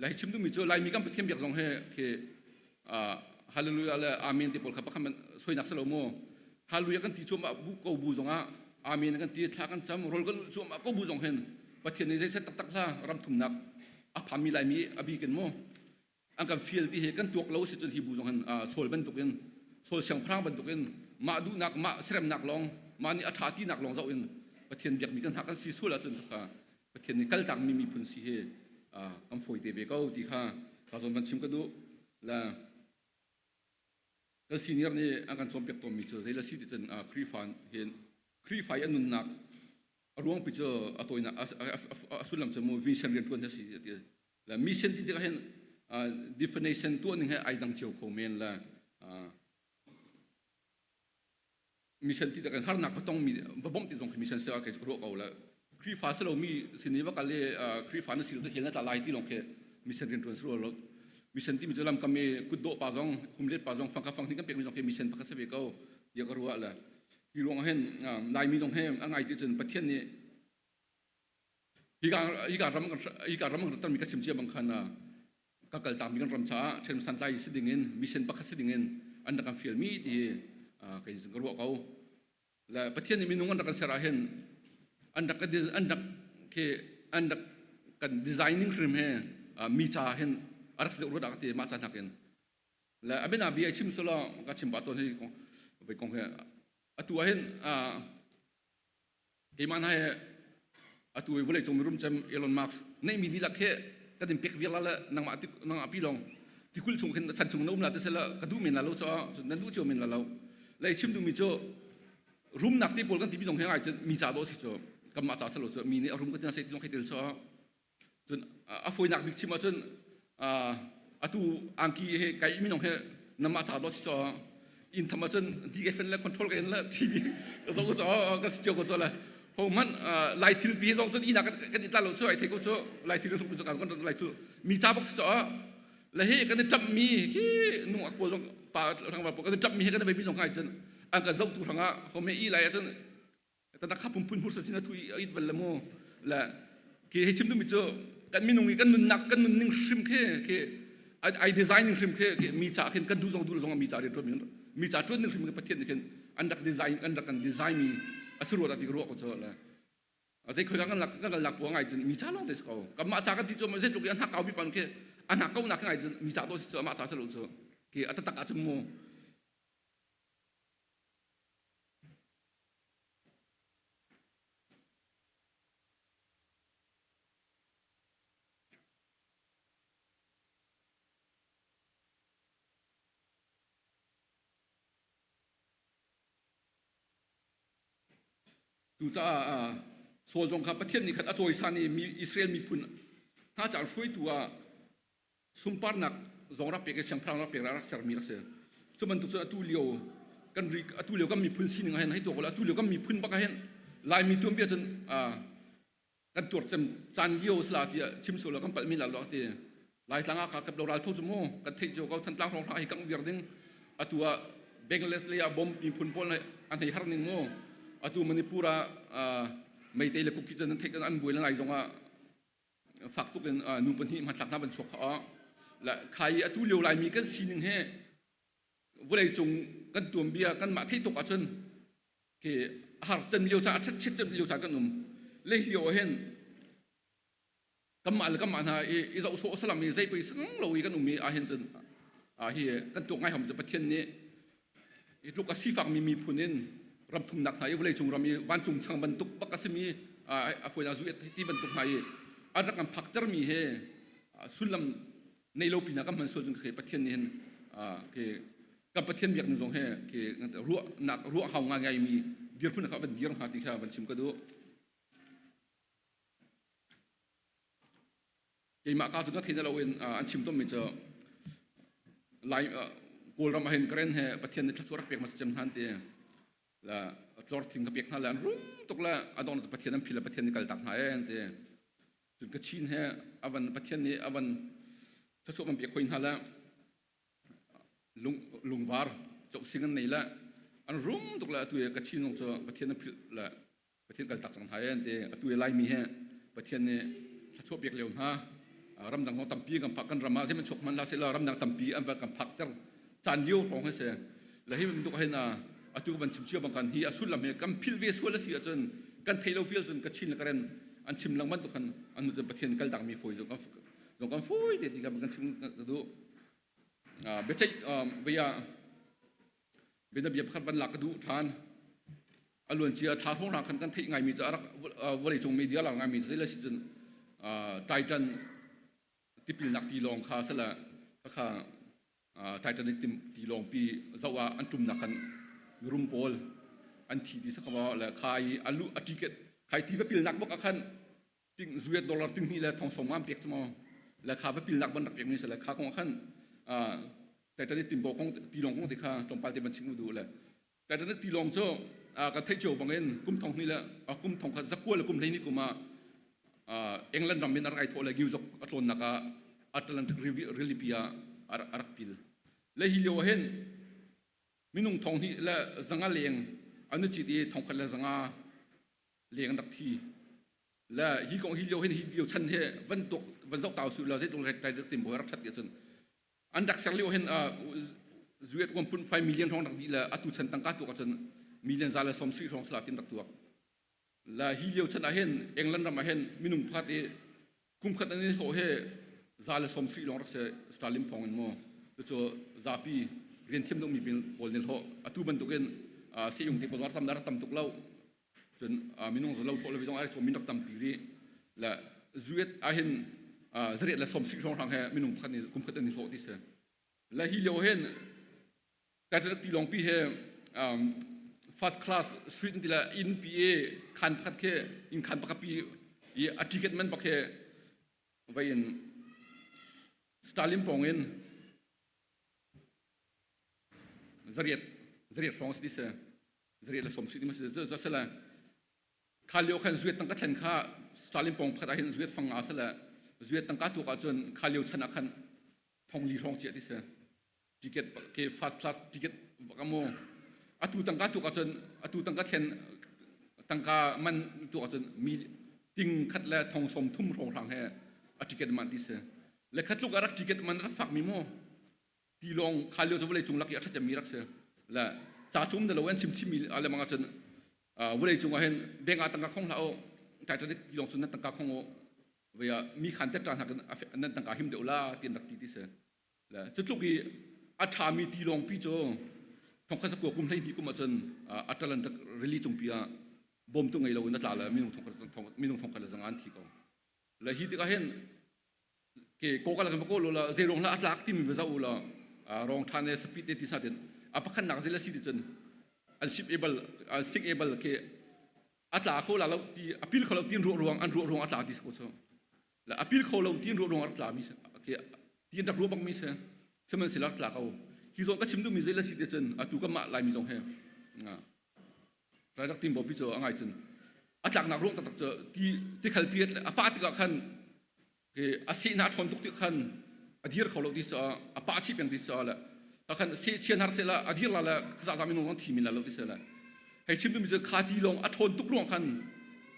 lai chim duhmi cu Laimi kan Pathian biak zong he ke hallelujah le amen ti pawl kha pakhat soinak si lo mu hallelujah kan ti cuahmah bu ko bu zongah amen kan ti thla kan cam rol kan ulh cuahmah ko bu zong hin Pathian nih zei set taktak hla ram thumnak a phanmi Laimi a bikin mu an kan fial ti hi kan tuak lo si cun hi bu zong hin Saul bantukin Saul siangpahrang bantukin mah duhnak mah seremnak lawng mah nih a ṭha tinak lawng zoh in Pathian biakmi kan hna kan si sual ahcun kha Pathian nih kaltakmi miphun si hi kan fawi te ve ko ti kha ka zawn van chim ka duh la kan senior nih an kan cawnpiak tawnmi cu zei la si ti cun Khrihfa hin Khrihfa i a nunnak a ruangpi cu a tawinak a sullam cu mu mission rianṭuan hi a si ti la mission ti tikah hin definition tuah ning he ai dang cio kho men la mission ti tikah harnak va tongmi va bawmh ti zong khi mission si ah kei ruah ko la Khrihfa si lomi sin i va kal i Khrihfa na si lo hel na tla lai ti lawng khi mission rianṭuan si lo mission timi cu lamkam i kutdawh pa zong humlet pa zong fangkha fang hnih kan pekmi zong khi mission pakhat si ve ko tiah ka ruah la Hi ruangah hin Laimi zong he a ngai ti cun Pathian nih hika hika ram hika ram kan ratmi ka chim cia bang khan ka kal takmi kan ram caah ṭhen santlai si ding in mission pakhat si ding in an rak kan fialmi ti kei ka ruah ko. Le Pathian nih minung an rak kan ser ah hin an rak an rak khi an rak kan designing hrim he mi ca hin a rak si deuh rua dah ka ti mah ca hnakin Le a biana bia chim selaw ka chim pah tawn hi kong voi kong hi atu ah hin keimah hna he atu i vawlei cung mirum cem Elon Musk neihmi dihlak he kan in pek vial la nangmah nangmah pi long tikul chung khin chan chung na um la te sela ka duh men la lo cho nan duh cio men la lo lei chim duhmi cu rumnak ti pawl kan ti mi zong he ngai cun mi ca dawh si cu kanmah ca selo cu mi nih a rum ka tina sei ti zong khi tel cho Cun a fawinak bik chim ahcun atu angki he kai minung he namah ca dawt si caw inn tham ahcun di ke fen le control ke le TV ka zo ko ka si cio ko cho le ho man lai thil pi zong cun ina kan itla lo chu ai thei ko chu lai thil kan cu kan lai chu mi ca bok si caw. Le hi kan i ṭamhmi khi nungak pawl zong pa hrangva pawl kan i ṭamhmi he kan i veimi zong kai cun an kan zohtu hrangah home i lai ahcun tanak kha phunphun hmursa sin a thu i it bal le mu le khi hei chim duhmi cu kan minung i kan nunnak kan nunning hrim khi khi ai designing hrim khi mi ca khin kan duh zong duh zong mi ca rian ṭuan mi ca ṭuan ning hrim khi Pathian nih khin an rak design an rak kan design mi a si ruat ti ruah ko cu le zei khoi kan lak kan lak puang ngai cun mi ca lawng te si ko kanmah ca kan ti cu zeitluk i an hak kau mi pan khi an hak ko nak ngai cun mi ca to si cu amah ca si lo cu khi a taktak ah cun mu. Cucaah Saul zong kha Pathian nih khan a cawisan i Israel miphun hna caah hruaitu ah sunparnak zong rak pek i siangpahrang rak pek rak sermi rak si. Cu bantuk cun atu lio kan ri atu lio kan miphun sining ah hin hei tuak atu lio kan miphun bak ah hin Laimi tuanbia cun kan tuar cem caan lio sala tiah chim sual kan palh mi la lo ti. Laitlang ah kha kap lo ral tho cu mu kan theih cio ko. Thantlang hrawng hlah hi kangh viar ding. Atu ah Bangladesh lei ah bom miphun pawl an hei har ning mu. Atu Manipur ah Meitei le Kuki cun an theih an buai le ngai zong ah fak tuk in nu pahnih hmanthlak hna van chuak kha la khai atu lio Laimi kan sining he vawlei cung kan tuanbia kan mah theih tuk ahcun khi har cem lio caan a chiat cem lio caan kan um le hi lio hin kanmah le kanmah hna i i zoh sawh salam i zei pei sang lo i kan um i ahhin cun hi kan tuak ngai hom cu Pathian nih i tluk a sifakmi miphun in ram thumnak hna i vawleicung ram i vancung chang bantuk bak a simi a fawinak zu ti bantuk hna i an rak kan phaktermi he sullam nei lo pinah kan hman sual cun khi Pathian nih hin khi kan Pathian biak ning zong he khi ruahnak ruah hau ngai ngai mi dirhmun kha van dir hnga ti kha van chim ka duh. Keimah ka cu ka thei na loin an chim tommi cu Lai Kawlram ah hin Karen he Pathian nih thluachuah rak pek hmasa cem hna an ti. La tlor thing ka pek hna le an rum tuk le a dong cu Pathian an phil le Pathian nih kal tak hna e an ti. Cun Kachin he avan Pathian nih avan thluachuah van pek hoi hna le lung lungvar chok sing an nei le an rum tuk le atu Kachin zong cu Pathian an philh le Pathian kal tak cang hna an ti. Atu i Laimi he Pathian nih thluachuah pek lio hna. Ramdang zong tampi kan phak kan ram ah zeihmanh chuak hmanh hlah seh ramdang tampi an va kan phak ter caan lio hrawng hi si. Le hi bantuk hin atu kan chim cio bang kan hi a sullam hi kan philh ve sual a si ahcun kan thei lo vial cun Kachin le Karen an chim lengmang bantuk khan an cun Pathian kal dang mi fawi zong kan fawi te ti kan chim ka duh. Biaceih vei ah bianabia pakhat van lak ka duh ṭhan. A luancia thla hrawng khan kan theih ngaimi cu a rak vawleicung media lar ngaimi zei le si cun Titan tipilnak tilawng kha sala kha Titanic tilawng pi zoh ah an ṭumnak khan mirum pawl an thi ti sakhaw le kha i a lu a ticket khai ti va pilnak bak ah khan ting zuet dollar ting hnih le thong som ngam pek chu maw le kha va pilnak ban rak pek mi sale kha kong khan Titanic timbo kong tilawng kong te kha tlawmpal te ban chim u duh le Titanic tilawng cu kan theih cio bangin kum thong hnih le kum thong khat zakua le kum hleihnih kum ah England ram in a rak ai thawh le New York a tlawnnak ah Atlantic Rilipi ah a rak pil. Le hi lio ah hin minung thong hnih le zanga leng an i cit i thong khat le zanga leng an rak thi. Le hi kong hi lio hin hi lio chan he van tuk van zoh tau su la zeitluk rak tim rak that ti cun an rak ser lio hin zuet 1.5 million hrawng rak dih le atu chan tangka tuak ahcun million za le sawm sri hrawng sala tin rak tuak. La hi lio chan ah hin England ram ah hin minung pakhat i kum khat an i hlawh he za le sawm sri lawng rak si sterling thong in mu. Cucu zapi rian thiam deuhmi pawl nih hlawh atu bantukin seyung te pawl tam rak tam tuk lo. Cun minung lo thawh le zong ai chom min rak tampi rih. Le zuet ahhin zariat le sawm sik hrawng he minung pakhat nih kum khat an i hlawh ti si. Le hi lio hin Titanic tilawng pi he first class suite ti le inn pi i khan pakhat khi inn khan pakhat pi i a ticket man bak he vai in Stalin pawng in zariat zariat hrawng si ti si. Zariat le sawm sik ti si za sela kha lio khan zuet tangka thlen kha Stalin pawng pakhat ah hin zuet fang nga sela zuet tangka tuak ahcun kha lio chan ah khan Thong li hrawng chiah ti si. Ticket ke first class ticket bak amu. Atu tangka tuk ahcun atu tangka thlen tangka man tuk ahcun mi ting khat le thong som thum hrawng hrang he a ticket man ti si. Le khatluk a rak ticket man rak fak mi mu. Tilawng kha lio cu vawlei cung lak i a ṭha cemmi rak si. Le ca cum na lo an chim chimmi le mang ahcun vawlei cung ah hin bank ah tangka khong hlah u Titanic tilawng cun nan tangka khong u vei ah mi khan tet ṭa hna nan tangka him deuh la ti an rak ti ti si. Le cu tluk i a ṭhami tilawng pi cu thongkhat sakua kum 12 kum ahcun Atlantic rili cungpi ah bawmtu ngei loin a tla le minung thongkhat le zanga an thi ko. Le hi tikah hin ke kokal kan va kawl la zeirong la a tlak timi va zoh la rong than le speed te ti sa tin a pakhat nak zel a si ti cun an ship able an sink able ke a tla kho la lo ti a pil kho lo tin ruah ruang an ruah ruang a tla ti ko chu la a pil kho lo tin ruah ruang a tla mi ke tin rak ruah bak mi se sihmanhsehlaw tla ko hi zawn ka chim duhmi zei la si ti cun atu kan mah laimi zong he rai rak tim bo pi cu a ngai cun a tlaknak ruang taktak cu ti ti khalpi a pah tikah khan a seh hna ṭhawn tuk tik khan a dir kho lo ti so a pah chih peng ti so le ta khan seh chian har se la a dir la le za za minung zong thi min la lo ti se le hei chim mi cu kha ti lawng a ṭhawn tuk ruang khan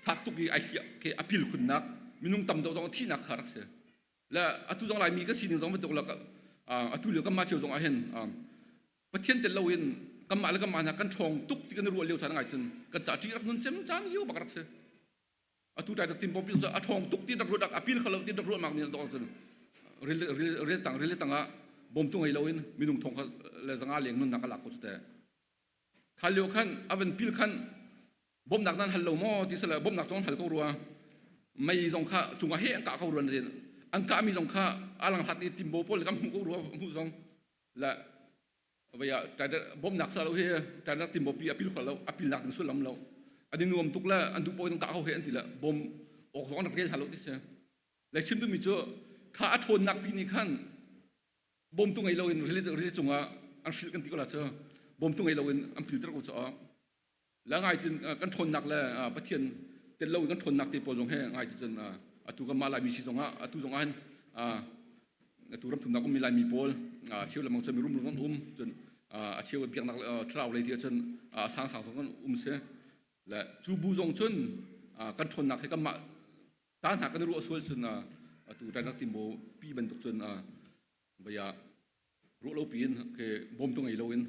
fak tuk i ai hliah ke a pil khunnak minung tam deuh zong thihnak kha rak si le atu zong laimi ka sining zong bantuk la atu lio kan mah cio zong ah hin Pathian tel loin kanmah le kanmah hna kan ṭhawng tuk ti kan ruah lio caan ngai cun kan ca ṭih rak nun cem caan lio bak rak si atu tai rak tim pom cu a ṭhawng tuk ti rak ruah dak apil kho lo ti rak ruah mak ni dok cun ril ril ril tang ril tang ah bawmtu ngei loin minung thong kha le zanga leng nunnak a lak ko cu te kha lio khan avan pil khan bawmnak nan hal lo maw ti sala bawmnak zong hal ko rua mei zong kha cungah he an kah ko rua na an kah mi zong kha alang hlat i timbo pawl kan hmuh ko rua hmuh zong la vaya bawmnak sa lo hi tainak timbo pi apil khol lo apil nak ding sullam lo an i nuam tuk le an duh paoh in kah ko he an ti le bom awk zong an rak rel hna lo ti si le chim duhmi cu kha a ṭhawnnak pi nih khan bawmtu ngei loin rili rili cungah an hrilh kan ti ko la cu bawmtu ngei loin an pilter ko caah la ngai tin kan ṭhawnnak le Pathian tel lo kan ṭhawnnak te pawl zong he ngai ti cun atu kan mah Laimi si zongah atu zong ah hin atu ram thumnak ummi Laimi pawl a cheu lamang cun mirum zong um cun a cheu biaknak thlarau lei ti ahcun a sang sang zong kan um si le cu bu zong cun kan ṭhawnnak he kanmah ta hna kan i ruah sual cun atu ṭainak timbo pi bantuk cun vaya ruah lo piin ke bawmtu ngei loin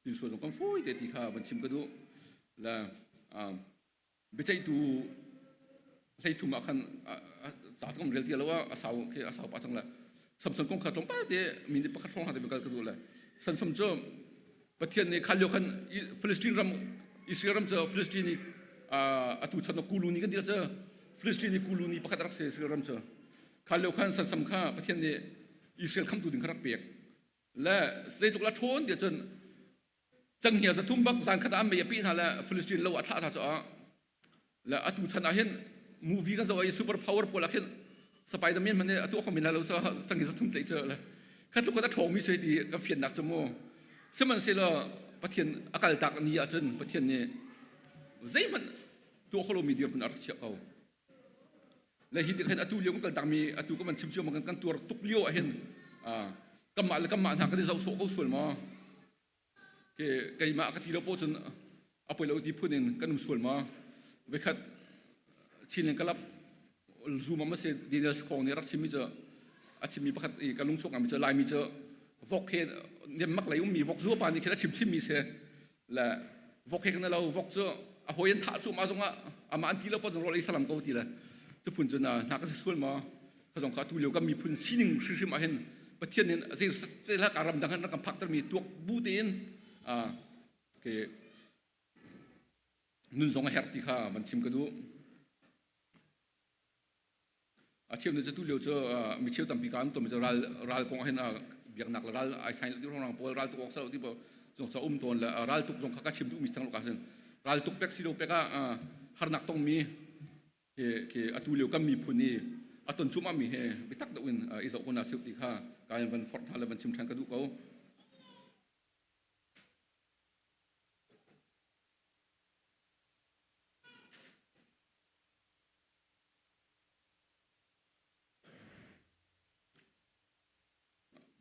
pil sual zong kan fawi te ti kha van chim ka duh le biaceihtu hleithum ah khan ca kan rel ti lo a sau ke a sau pa cang le Samson kong kha tlawmpal te minute pakhat hrawng hna te kal ka duh le Samson cu Pathian nih kha lio khan Philistine ram Israel ram cu Philistine nih atu chan Kuluni kan ti cu Philistine nih Kuluni pakhat rak si Israel ram cu kha lio khan Samson kha Pathian nih Israel khamtu ding kha rak pek le zeitluk la ṭhawn ti cun canghngia zathum bak zan khat ah mei a pih hna le Philistine lo a thlah hna caah le atu chan ah hin movie kan zoh i super power pawl ah khin Spiderman man nih a tuah kho men lo caah canghngia zathum tlaih cu le kha tluk a ṭhawngmi si ti kan fiannak cu mu sihmanhsehlaw Pathian a kaltak ni ahcun Pathian nih zeihmanh tuah kho lomi dirhmun a rak chiah ko le hi tik hin atu lio kan kal takmi atu kan chim cio kan tuar tuk lio ah hin kanmah le kanmah hna kan i zoh sawh ko sual maw ke keimah ka ti lo po cun a poi lo ti phun in kan um sual maw vekhat Chinland kalap zoom ma se Daniel Khong nih rak chimmi cu a chimmi pakhat i ka lungchuak ngami cu Laimi cu vok he nem mak lei ummi vok zua pa nih khin a chim chimmi si le vok he kan lo vok cu a hawi an thah cu ma zongah amah an ti lo pot rawl ei salam ko ti le cu phun cun hna ka si sual maw ka zong kha tu lio kan miphun sining hrimhrim ah hin Pathian in zei te la ka ram dang han kan phak termi tuak bu tein ke nun zong a herh ti kha van chim ka duh A cheu nih cu tu lio cu mi cheu tampi ka an tom cu ral ral kong ah hin biaknak le ral ai sain ti rang pawl ral tuk awk salo ti zong sa um tawn le ral tuk zong kha ka chim duh mi chang lo ka hin ral tuk pek si lo pek ah harnak tong mi ke ke atu lio kan miphun i a ton chuma mi he bitak deuh in i zoh ko na siu ti kha ka in van forh hna le van chim than ka duh ko.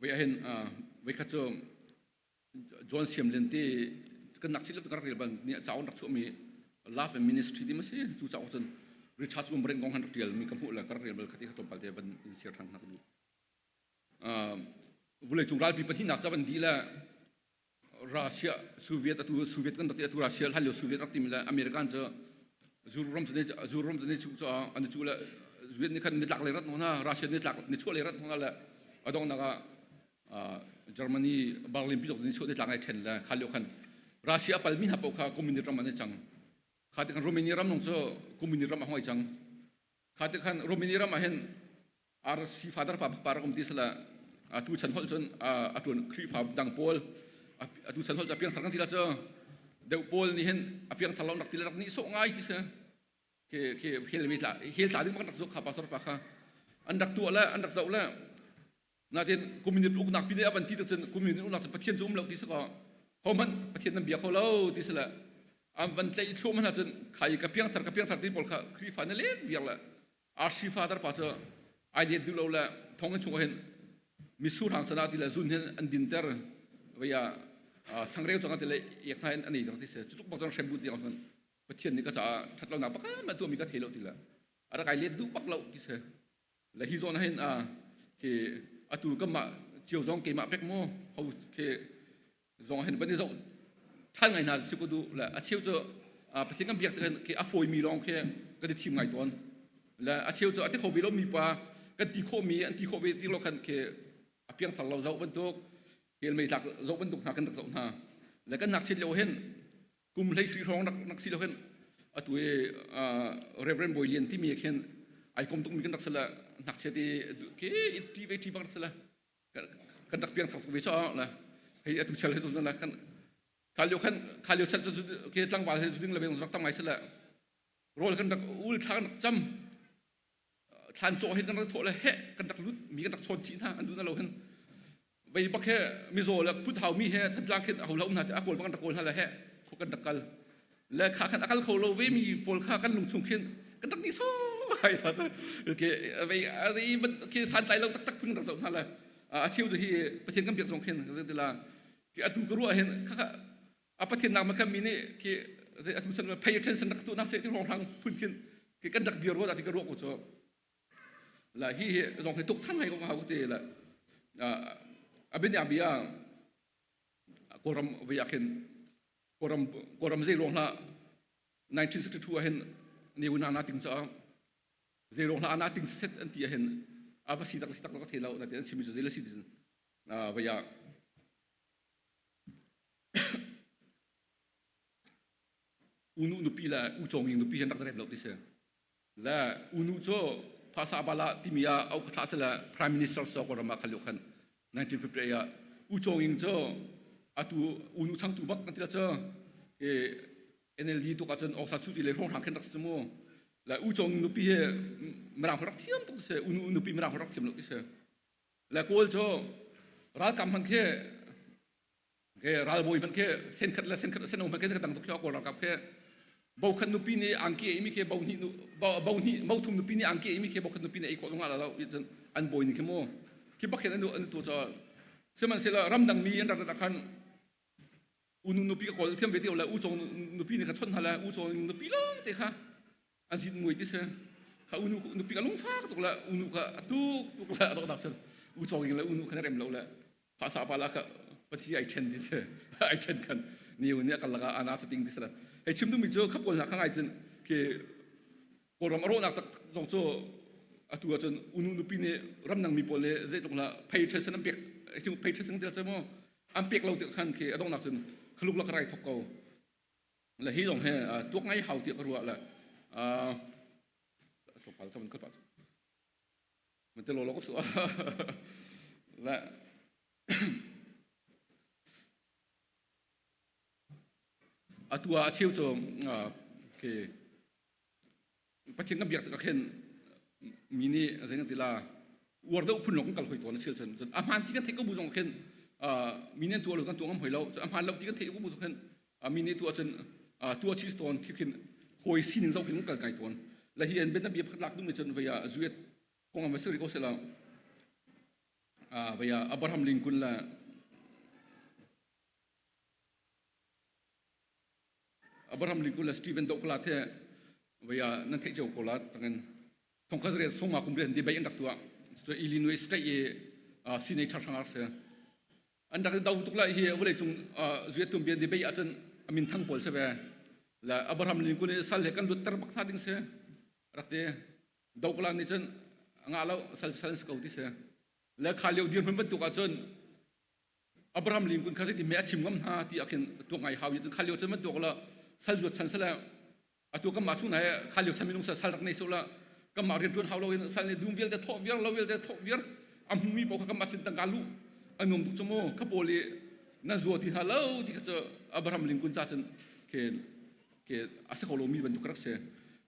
Voi ahhin voikhat cu John Siam Lian ti kan nak chih kan rak rel bal ni cauk rak chuahmi Love and Ministry ti ma si cu cauk cun Richard Wurmbrand kong han rak tial mi ka hmuh le ka rak rel bal khati kha tlawmpal te van in share than hna ka duh. Vulei cung ralpi pahnihnak ca van di le Russia Soviet atu Soviet kan rak ti atu Russia hlan lio Soviet rak timi le American cu Europe ram cu Europe ram cu ni cu an cu le Soviet nih khan nitlak lei rat hna Russia nitlak nichuah lei rat hna le a donghnak ah Germany Berlin pi ni chuah nitlak ai then le kha lio khan Russia a palmi hna paoh kha communist ram an i cang kha ti khan Romania ram lawng cu communist ram a hong i cang kha ti khan Romania ram ah hin RC father pa pa rak um ti sala atu chan holh cun a tuan Khrihfa dang pawl atu chan holh cu a piangthar kan ti la cu deuh pawl nih hin a piangthar lo rak ti le rak nih sawh ngai ti si ke ke hel mi tla hel tla ding rak zuk kha pastor pa kha an rak tuah le an rak zoh le natin communist uknak pi ne avan ti tak cun communist uknak cu pathian cu um lo ti sakaw ho hmanh pathian nan bia kho lo ti sala an van tlei thluahmah hna cun khai ka piangthar ka piangthar ti pawl kha Khrihfa na let viar le RC father pa cu ai let duh lo le thonginn chung hin misur hang sana ti le zun hin an dinter vaya changreu changa ti le ek hna in an ei ti se cu tluk bak cun hrem but tiang cun Pathian nih ka caah that lo nak bak ma tuah mi ka thei lo ti le a rak ai let duh bak lo ti se le hi zawn hin a khi atu kan mah cio zong keimah pek mu ho khi zong hin van i zoh than ngai hna si ko du le a cheu cu Pathian kan biak tik khi a fawi mi lawng khi kan i thim ngai tawn le a cheu cu a ti kho ve lo mi pa kan ti khawh mi an ti khawh ve ti lo khan khi a piangthar lo zoh bantuk hel mei tlak zoh bantuk hna kan rak zoh hna le kan ngakchiat lio hin kum hlei sri hrawng rak nak si lo hin atu i Reverend Bawi Lian timi khin ai kom tuk mi kan rak sala ngakchia ti ke ti ve ti bang rak sala kan rak piang thar tuk ve cho la hei atu chel he tu la kan kha lio khan kha lio chan cu ke tlangval he zu ding le rak tam ngai sala rawl kan rak ul thla kan rak cam thlan cawh hin kan rak thawh le he kan rak lut mi kan rak chawn chih hna an duh na lo hin vei bak he mizaw le phut hau mi he thantlang khin a ho lo hna te a kawl bak kan rak kawl hna le he kho kan rak kal le kha khan a kal kho lo ve mi pawl kha kan lung chung khin kan rak ni so hai tha cu ke vei a zei ke san tlai lo taktak phun rak zoh hna le a cheu cu hi pathian kan biak zong khin ti la ke atu ka ruah hin kha kha a pathian nak ma khan mi nih ke zei atu chan pay attention rak tu nak se ti rong rang phun khin ke kan rak bia ruah ti ka ruah ko cu la hi hi zong hi tuk chan hai ko ka hau te la a bin bia Kawlram voi ah khin Kawlram Kawlram zei ruang hlah 1962 ah hin Ne Win ana ting caah zei ruang hlah ana ting set an ti ah hin a va si tak si tak ka thei lo na ti an chimi cu zei la si ti voi ah unu nupi le u cawng nupi hin rak rem lo ti si Le unu cu phasa bala timi ah au kha thlah sile Prime Minister so ko ram ah khan khan 1958 ah U Chong Ing cu atu unu changtu bak kan ti la cu ke NLD tuk ahcun Aung San Suu Kyi le hrawng hrang khin rak si mu le U Chong Ing nupi hi mirang rak thiam tuk si unu nupi mirang rak thiam lo ti si le kawl cu ralkam hman khi ke ralbawi hmanh khi senkhat le senkhat sen hmanh khi dang tuk khi kawl ralkap khi bo khat nupi nih angki ei mi khi bo hnih bo hnih bo thum nupi nih angki ei mi khi bo khat nupi nih ei khawh zong ala lo cun an bawi ni khi mu khi bak hin an an tu cho sihmanhsehlaw ramdang mi an rak rak khan unu nupi ka kawl thiam ve ti le u chong nupi nih kha chon hna le u chong nupi lawng te kha an zit mui ti si kha unu nupi ka lungfak tuk le unu kha tuk tuk le adok dak cun u chong le unu kha rem lo le phasa pa la kha pathi ai then ti si ai then khan niu ni akal laka ana chating ti sala hei chim dumi cu khap kol na kha ngai cun ke kawlram aro nak tak zong cu atu ahcun unu nupi nih ramdang mi pawl nih zeitluk la phei ṭhesan an pek phei ṭhesan ti la mu an pek lo ti khan khi adong nak cun khaluk la ka rai thok ko le hi zong he tuak ngai hau ti ka ruah le tlawmpal ka van kal pah Mate lo lo ko su. Le atu ah a cheu cu ke Pathian kan biak tikah khin mi nih zei kan ti la uar deuh phun lawng kan kal hoi tawn a sil cun cun a hmaan ti kan theih ko bu zong khin mi nih an tuah lo kan tuah ngam hoi lo cun a hmaan lo ti kan theih ko bu zong khin mi nih tuah cun tuah chih tawn khi khin hawi sining zoh khin kan kal ngai tawn le hi an bianabia pakhat lak duhmi cun vei ah zuet kong an va siri ko sela. Vaya Abraham Lincoln le Abraham Lincoln le Stephen Douglas he vaya nan theih cio ko la tangin thongkhat rian songma kum rian debate an rak tuah. So Illinois state i senator hrang se an rak do tuk lai hi vawlei cung zuet tum bian debate ahcun amin thang pawl se ve la Abraham Lincoln i sal he kan lut ter bak tha ding se rak ti Douglas nih cun ngah lo sal sal si ko ti se le kha lio dir hmun bantuk ahcun Abraham Lincoln kha zeitin me a chim ngam hna ti ah khin tuak ngai hau cun kha lio cun bantuk la sal zuat chan sala atu kan mah chung na kha lio chan minung sal sal rak nei so la kan mah rian tuan hau lo in sal ne dum vialte thawh viar lo vialte thawh viar a hmumi paoh kha kan mah sin tangka lu a nuam tuk cu mu kha pawl i nan zua ti hna lo ti kha cu Abraham Lincoln ca cun ke ke a si kho lomi bantuk rak si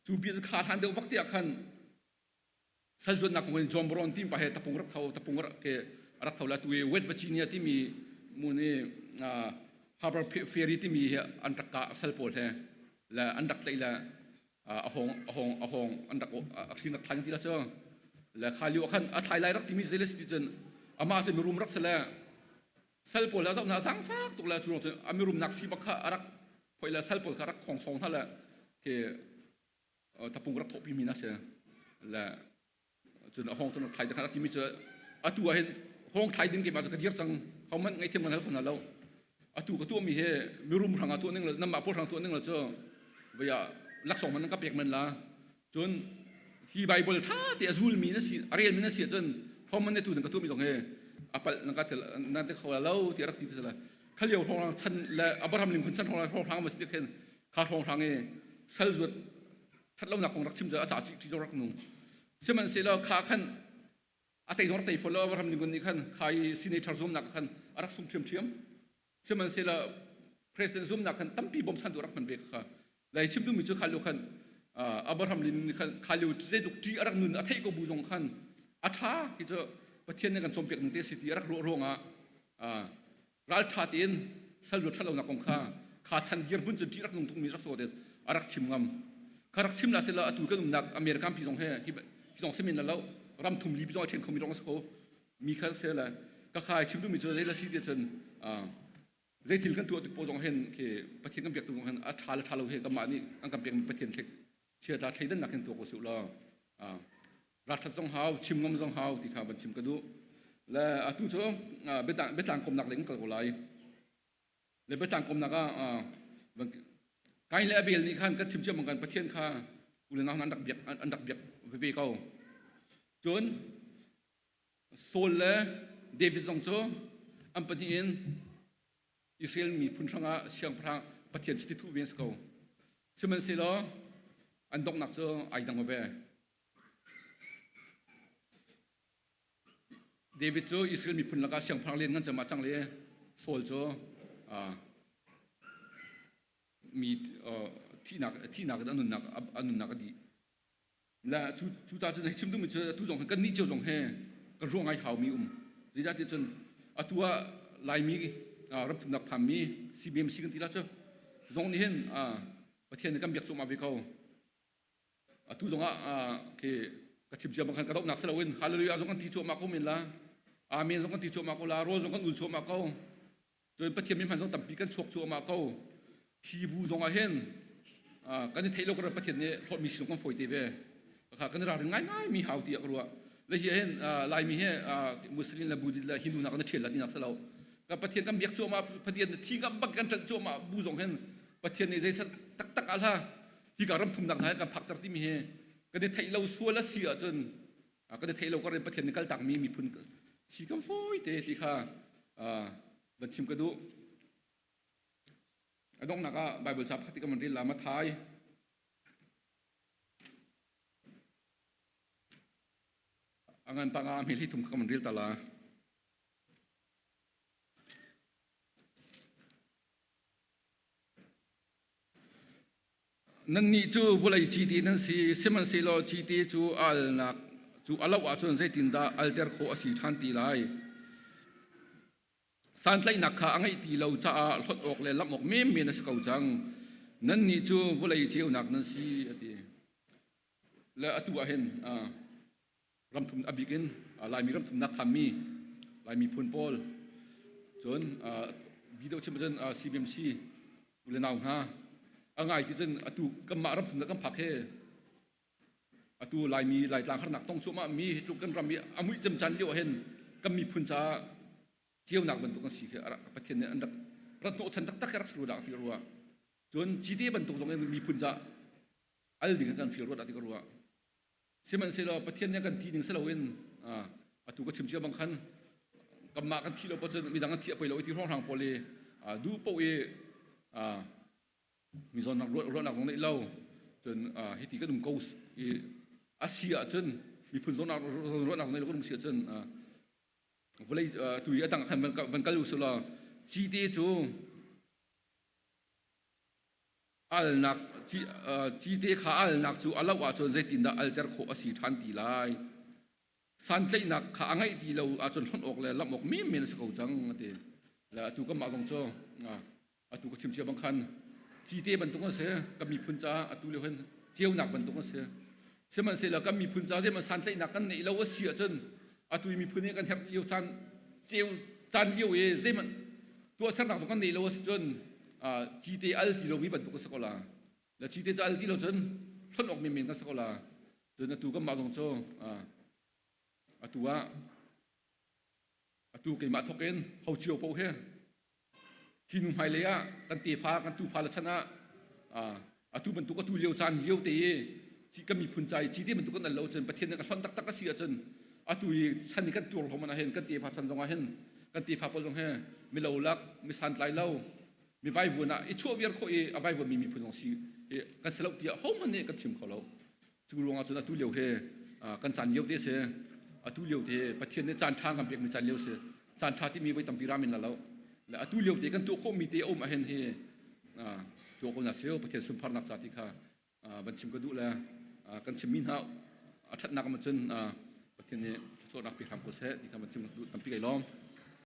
cu bia kha hlan deuh vak te ah khan sal zuatnak kong in John Brown tim pa he tapung rak tho tapung rak ke rak tho la tu i West Virginia timi mun i Harbor Ferry timi hi an rak ka sal pawl he le an rak tlaih le a hong a hong a hong an rak a hrin rak thlai ti la cu le kha lio khan a thlai lai rak timi zei le si cun amah se mirum rak se le sal pawl a zoh hna zangfak tuk le cu cun a mirum nak si bak kha a rak phoi le sal pawl kha rak khong song hna le ke tapung rak thawhpi mi na si le cun a hong cun rak thlai te kha rak timi cu atu ah hin hong thlai ding keimah cu ka dir cang hohmanh ngaihthiam kan hal kho hna lo atu ka tuahmi hi mirum hrang ah tuah ning le namah pawl hrang tuah ning le cu vaya laksawng man ka pek men la cun hi Bible tha te a zulmi na si a relmi na si ahcun hohmanh ne tu ka tuahmi zong hi a palh na ka tel na te kho la lo ti rak ti te la khalio hrawng chan le Abraham Lincoln chan hrawng hrang ma si khin kha hrawng hrang i sal zuat thatlonak kong rak chim cu a ca ṭi rak nung sihmanhsehlaw kha khan a tei zong rak tei fawn lo Abraham Lincoln nih khan kha i senator zuamnak khan a rak sung ṭhiamṭhiam sihmanhsehlaw president zuamnak khan tampi bawmchantu rak hman ve kha lai chim duhmi cu kha lio khan Abraham Lincoln nih khan kha lio zeitluk ṭi a rak nun a theih ko bu zong khan a ṭha hi cu Pathian nih kan cawnpiak ning te si ti a rak ruah ruangah ralṭha tein sal ṭhat lonak kong kha kha chan dirhmun cun ṭih rak nung tukmi rak sawt in a rak chim ngam kha rak chim la sila atu kan umnak American pi zong he hi zong simin la lo ram thum li pi zong a ṭhen khomi rong a si ko mi kha se la ka khai chim duhmi cu zei la si ti cun zei thil kan tuah tik po zong hen khi Pathian kan biak tu zong hen a ṭha le ṭha lo he kanmah nih an kan pekmi Pathian chiata thleidannak hin tuah ko su law ralṭhat zong hau chim ngam zong hau ti kha van chim ka duh le atu cu biatlang komnak lei kan kal ko lai le biatlang komnak ah Kain le Abel nih khan kan chim cia kan Pathian kha u le nau an rak biak an rak biak veve ko cun Saul le David zong cu an pahnih in Israel miphun hrangah siangpahrang Pathian chiti thuh ve an si ko. Sihmanhsehlaw an donghnak cu ai dang ve. David cu Israel miphun lakah siangpahrang lian ngan cem ah cang le Saul cu mi thihnak thihnak in a nunnak a nunnak a dih. La cu cu ta cun hei chim duhmi cu atu zong kan nih cio zong he kan ruah ngai haumi um. Zeicahtiah cun atu ah Laimi ramthumnak phanmi CBMC kan ti la cu zong nih hin Pathian nih kan biak cuahmah ve ko. Atu zong ah khi ka chim cia bang khan ka dohnak si loin hallelujah zong kan ti cuahmah ko men la. Amen zong kan ti cuahmah ko la. Rawl zong kan ul cuahmah ko. Cun Pathian min hman zong tampi kan chuak cuahmah ko. Hi bu zong ah hin kan i theih lo kan Pathian nih hlawtmi si kan fawi te ve. Kha kan i ralring ngaingai mi hau ti ka ruah. Le hi hin Laimi hi Muslim le Buddhist le Hindu hna kan i ṭhial la tinak si lo. Kan Pathian kan biak cuahmah Pathian thi ngam bak kan ṭanh cuahmah bu zong hin Pathian nih zeisat taktak ah hla hi ka ram thumnak hna kan phakter timi hi kan i theih lo sual a si ahcun kan i theih lo kar in Pathian nih kaltakmi miphun si kan fawi te ti kha van chim ka duh. A donghnak ah Bible ca pakhat kan van rel la Mathai a ngan panga a hmel hi thum kha kan van rel ta la. Nannih cu vawlei cite nan si, sihmanhsehlaw cite cu a alnak cu a loh ahcun zeitindah alter khawh a si ṭhan ti lai? Santlaihnak kha a ngeih ti lo caah hlonh awk le lamh awk menmen a si ko cang. Nannih cu vawlei ceunak nan si, a ti. Le atu ah hin ramthum a bik in Laimi ramthumnak phanmi. Lai miphun pawl cun bi deuh chim cun CBMC u le nau hna a ngai ti cun atu kanmah ram thum kan phak he atu Laimi Laitlang harnak tong cuahmah mi hi tluk kan ram i a muih cem caan lio hin kan miphun caah ceunak bantuk an si khi Pathian nih an rak rat hnawhchan taktak rak si dah ti ka ruah. Cun cite bantuk zong in miphun caah al ding kan feel ruat ti ka ruah. Sihmanhsehlaw Pathian nih kan ti ning si loin atu ka chim cia bang khan kanmah kan thih lo pa cun midang an thih a poi lo i ti hrawnghrang pawl i duh paoh i mi zawnnak ruahnak zong neih lo cun hiti kan um ko i a si ahcun miphun zawnnak ruahnak zong neih lo kan um si ahcun vawlei tu i a tang khan van kal u law cite cu alnak cite kha alnak cu a loh ahcun zeitindah alter khawh a si ṭhan ti lai? Santlaihnak kha a ngeih ti lo ahcun hlonh awk le lamh awk menmen a si ko cang a ti. Le atu kanmah zong cu atu ka chim cia bang khan cite bantuk an si kan miphun caah atu lio hin ceunak bantuk an si. Sihmanhsehlaw kan miphun caah zeihmanh santlaihnak kan neih lo a si ahcun atu i miphun hi kan herh lio caan ceu caan lio i zeihmanh tuahsernak zong kan neih lo a si cun cite al ti lomi bantuk a si ko la. Le cite cu al ti lo cun hlonh awk menmen kan si ko la. Cun atu kanmah zong cu atu ah atu keimah thawk in ho cio paoh hi hi nu hmailei ah kan tefa kan tufa le chan ah atu bantuk atu lio caan lio te i kan miphun ca i cite bantuk kan al lo cun Pathian nih kan hlonh taktak a si ahcun atu i chan i kan tuar hom ah hin kan tefa chan zong ah hin kan tefa pawl zong hi milo lak mi santlai lo mi vaivuan ah i chuah viar khawh i a vaivuan mi miphun zong si kan si lo tiah hohmanh nih kan chim kho lo. Cu ruangah cun atu lio hi kan caan lio te si. Atu lio te Pathian nih caan ṭha kan pekmi caan lio si. Caan ṭha timi voi tampi ram in la lo. Le atu lio te kan tuah khawhmi te a um ahhin hi tuah ko na sio Pathian sunparnak ca ti kha van chim ka duh le kan chimmi hna a ṭhatnak ah cun Pathian nih thluachuahnak pe hram ko seh ti kha van chim ka duh tampi kai lawm.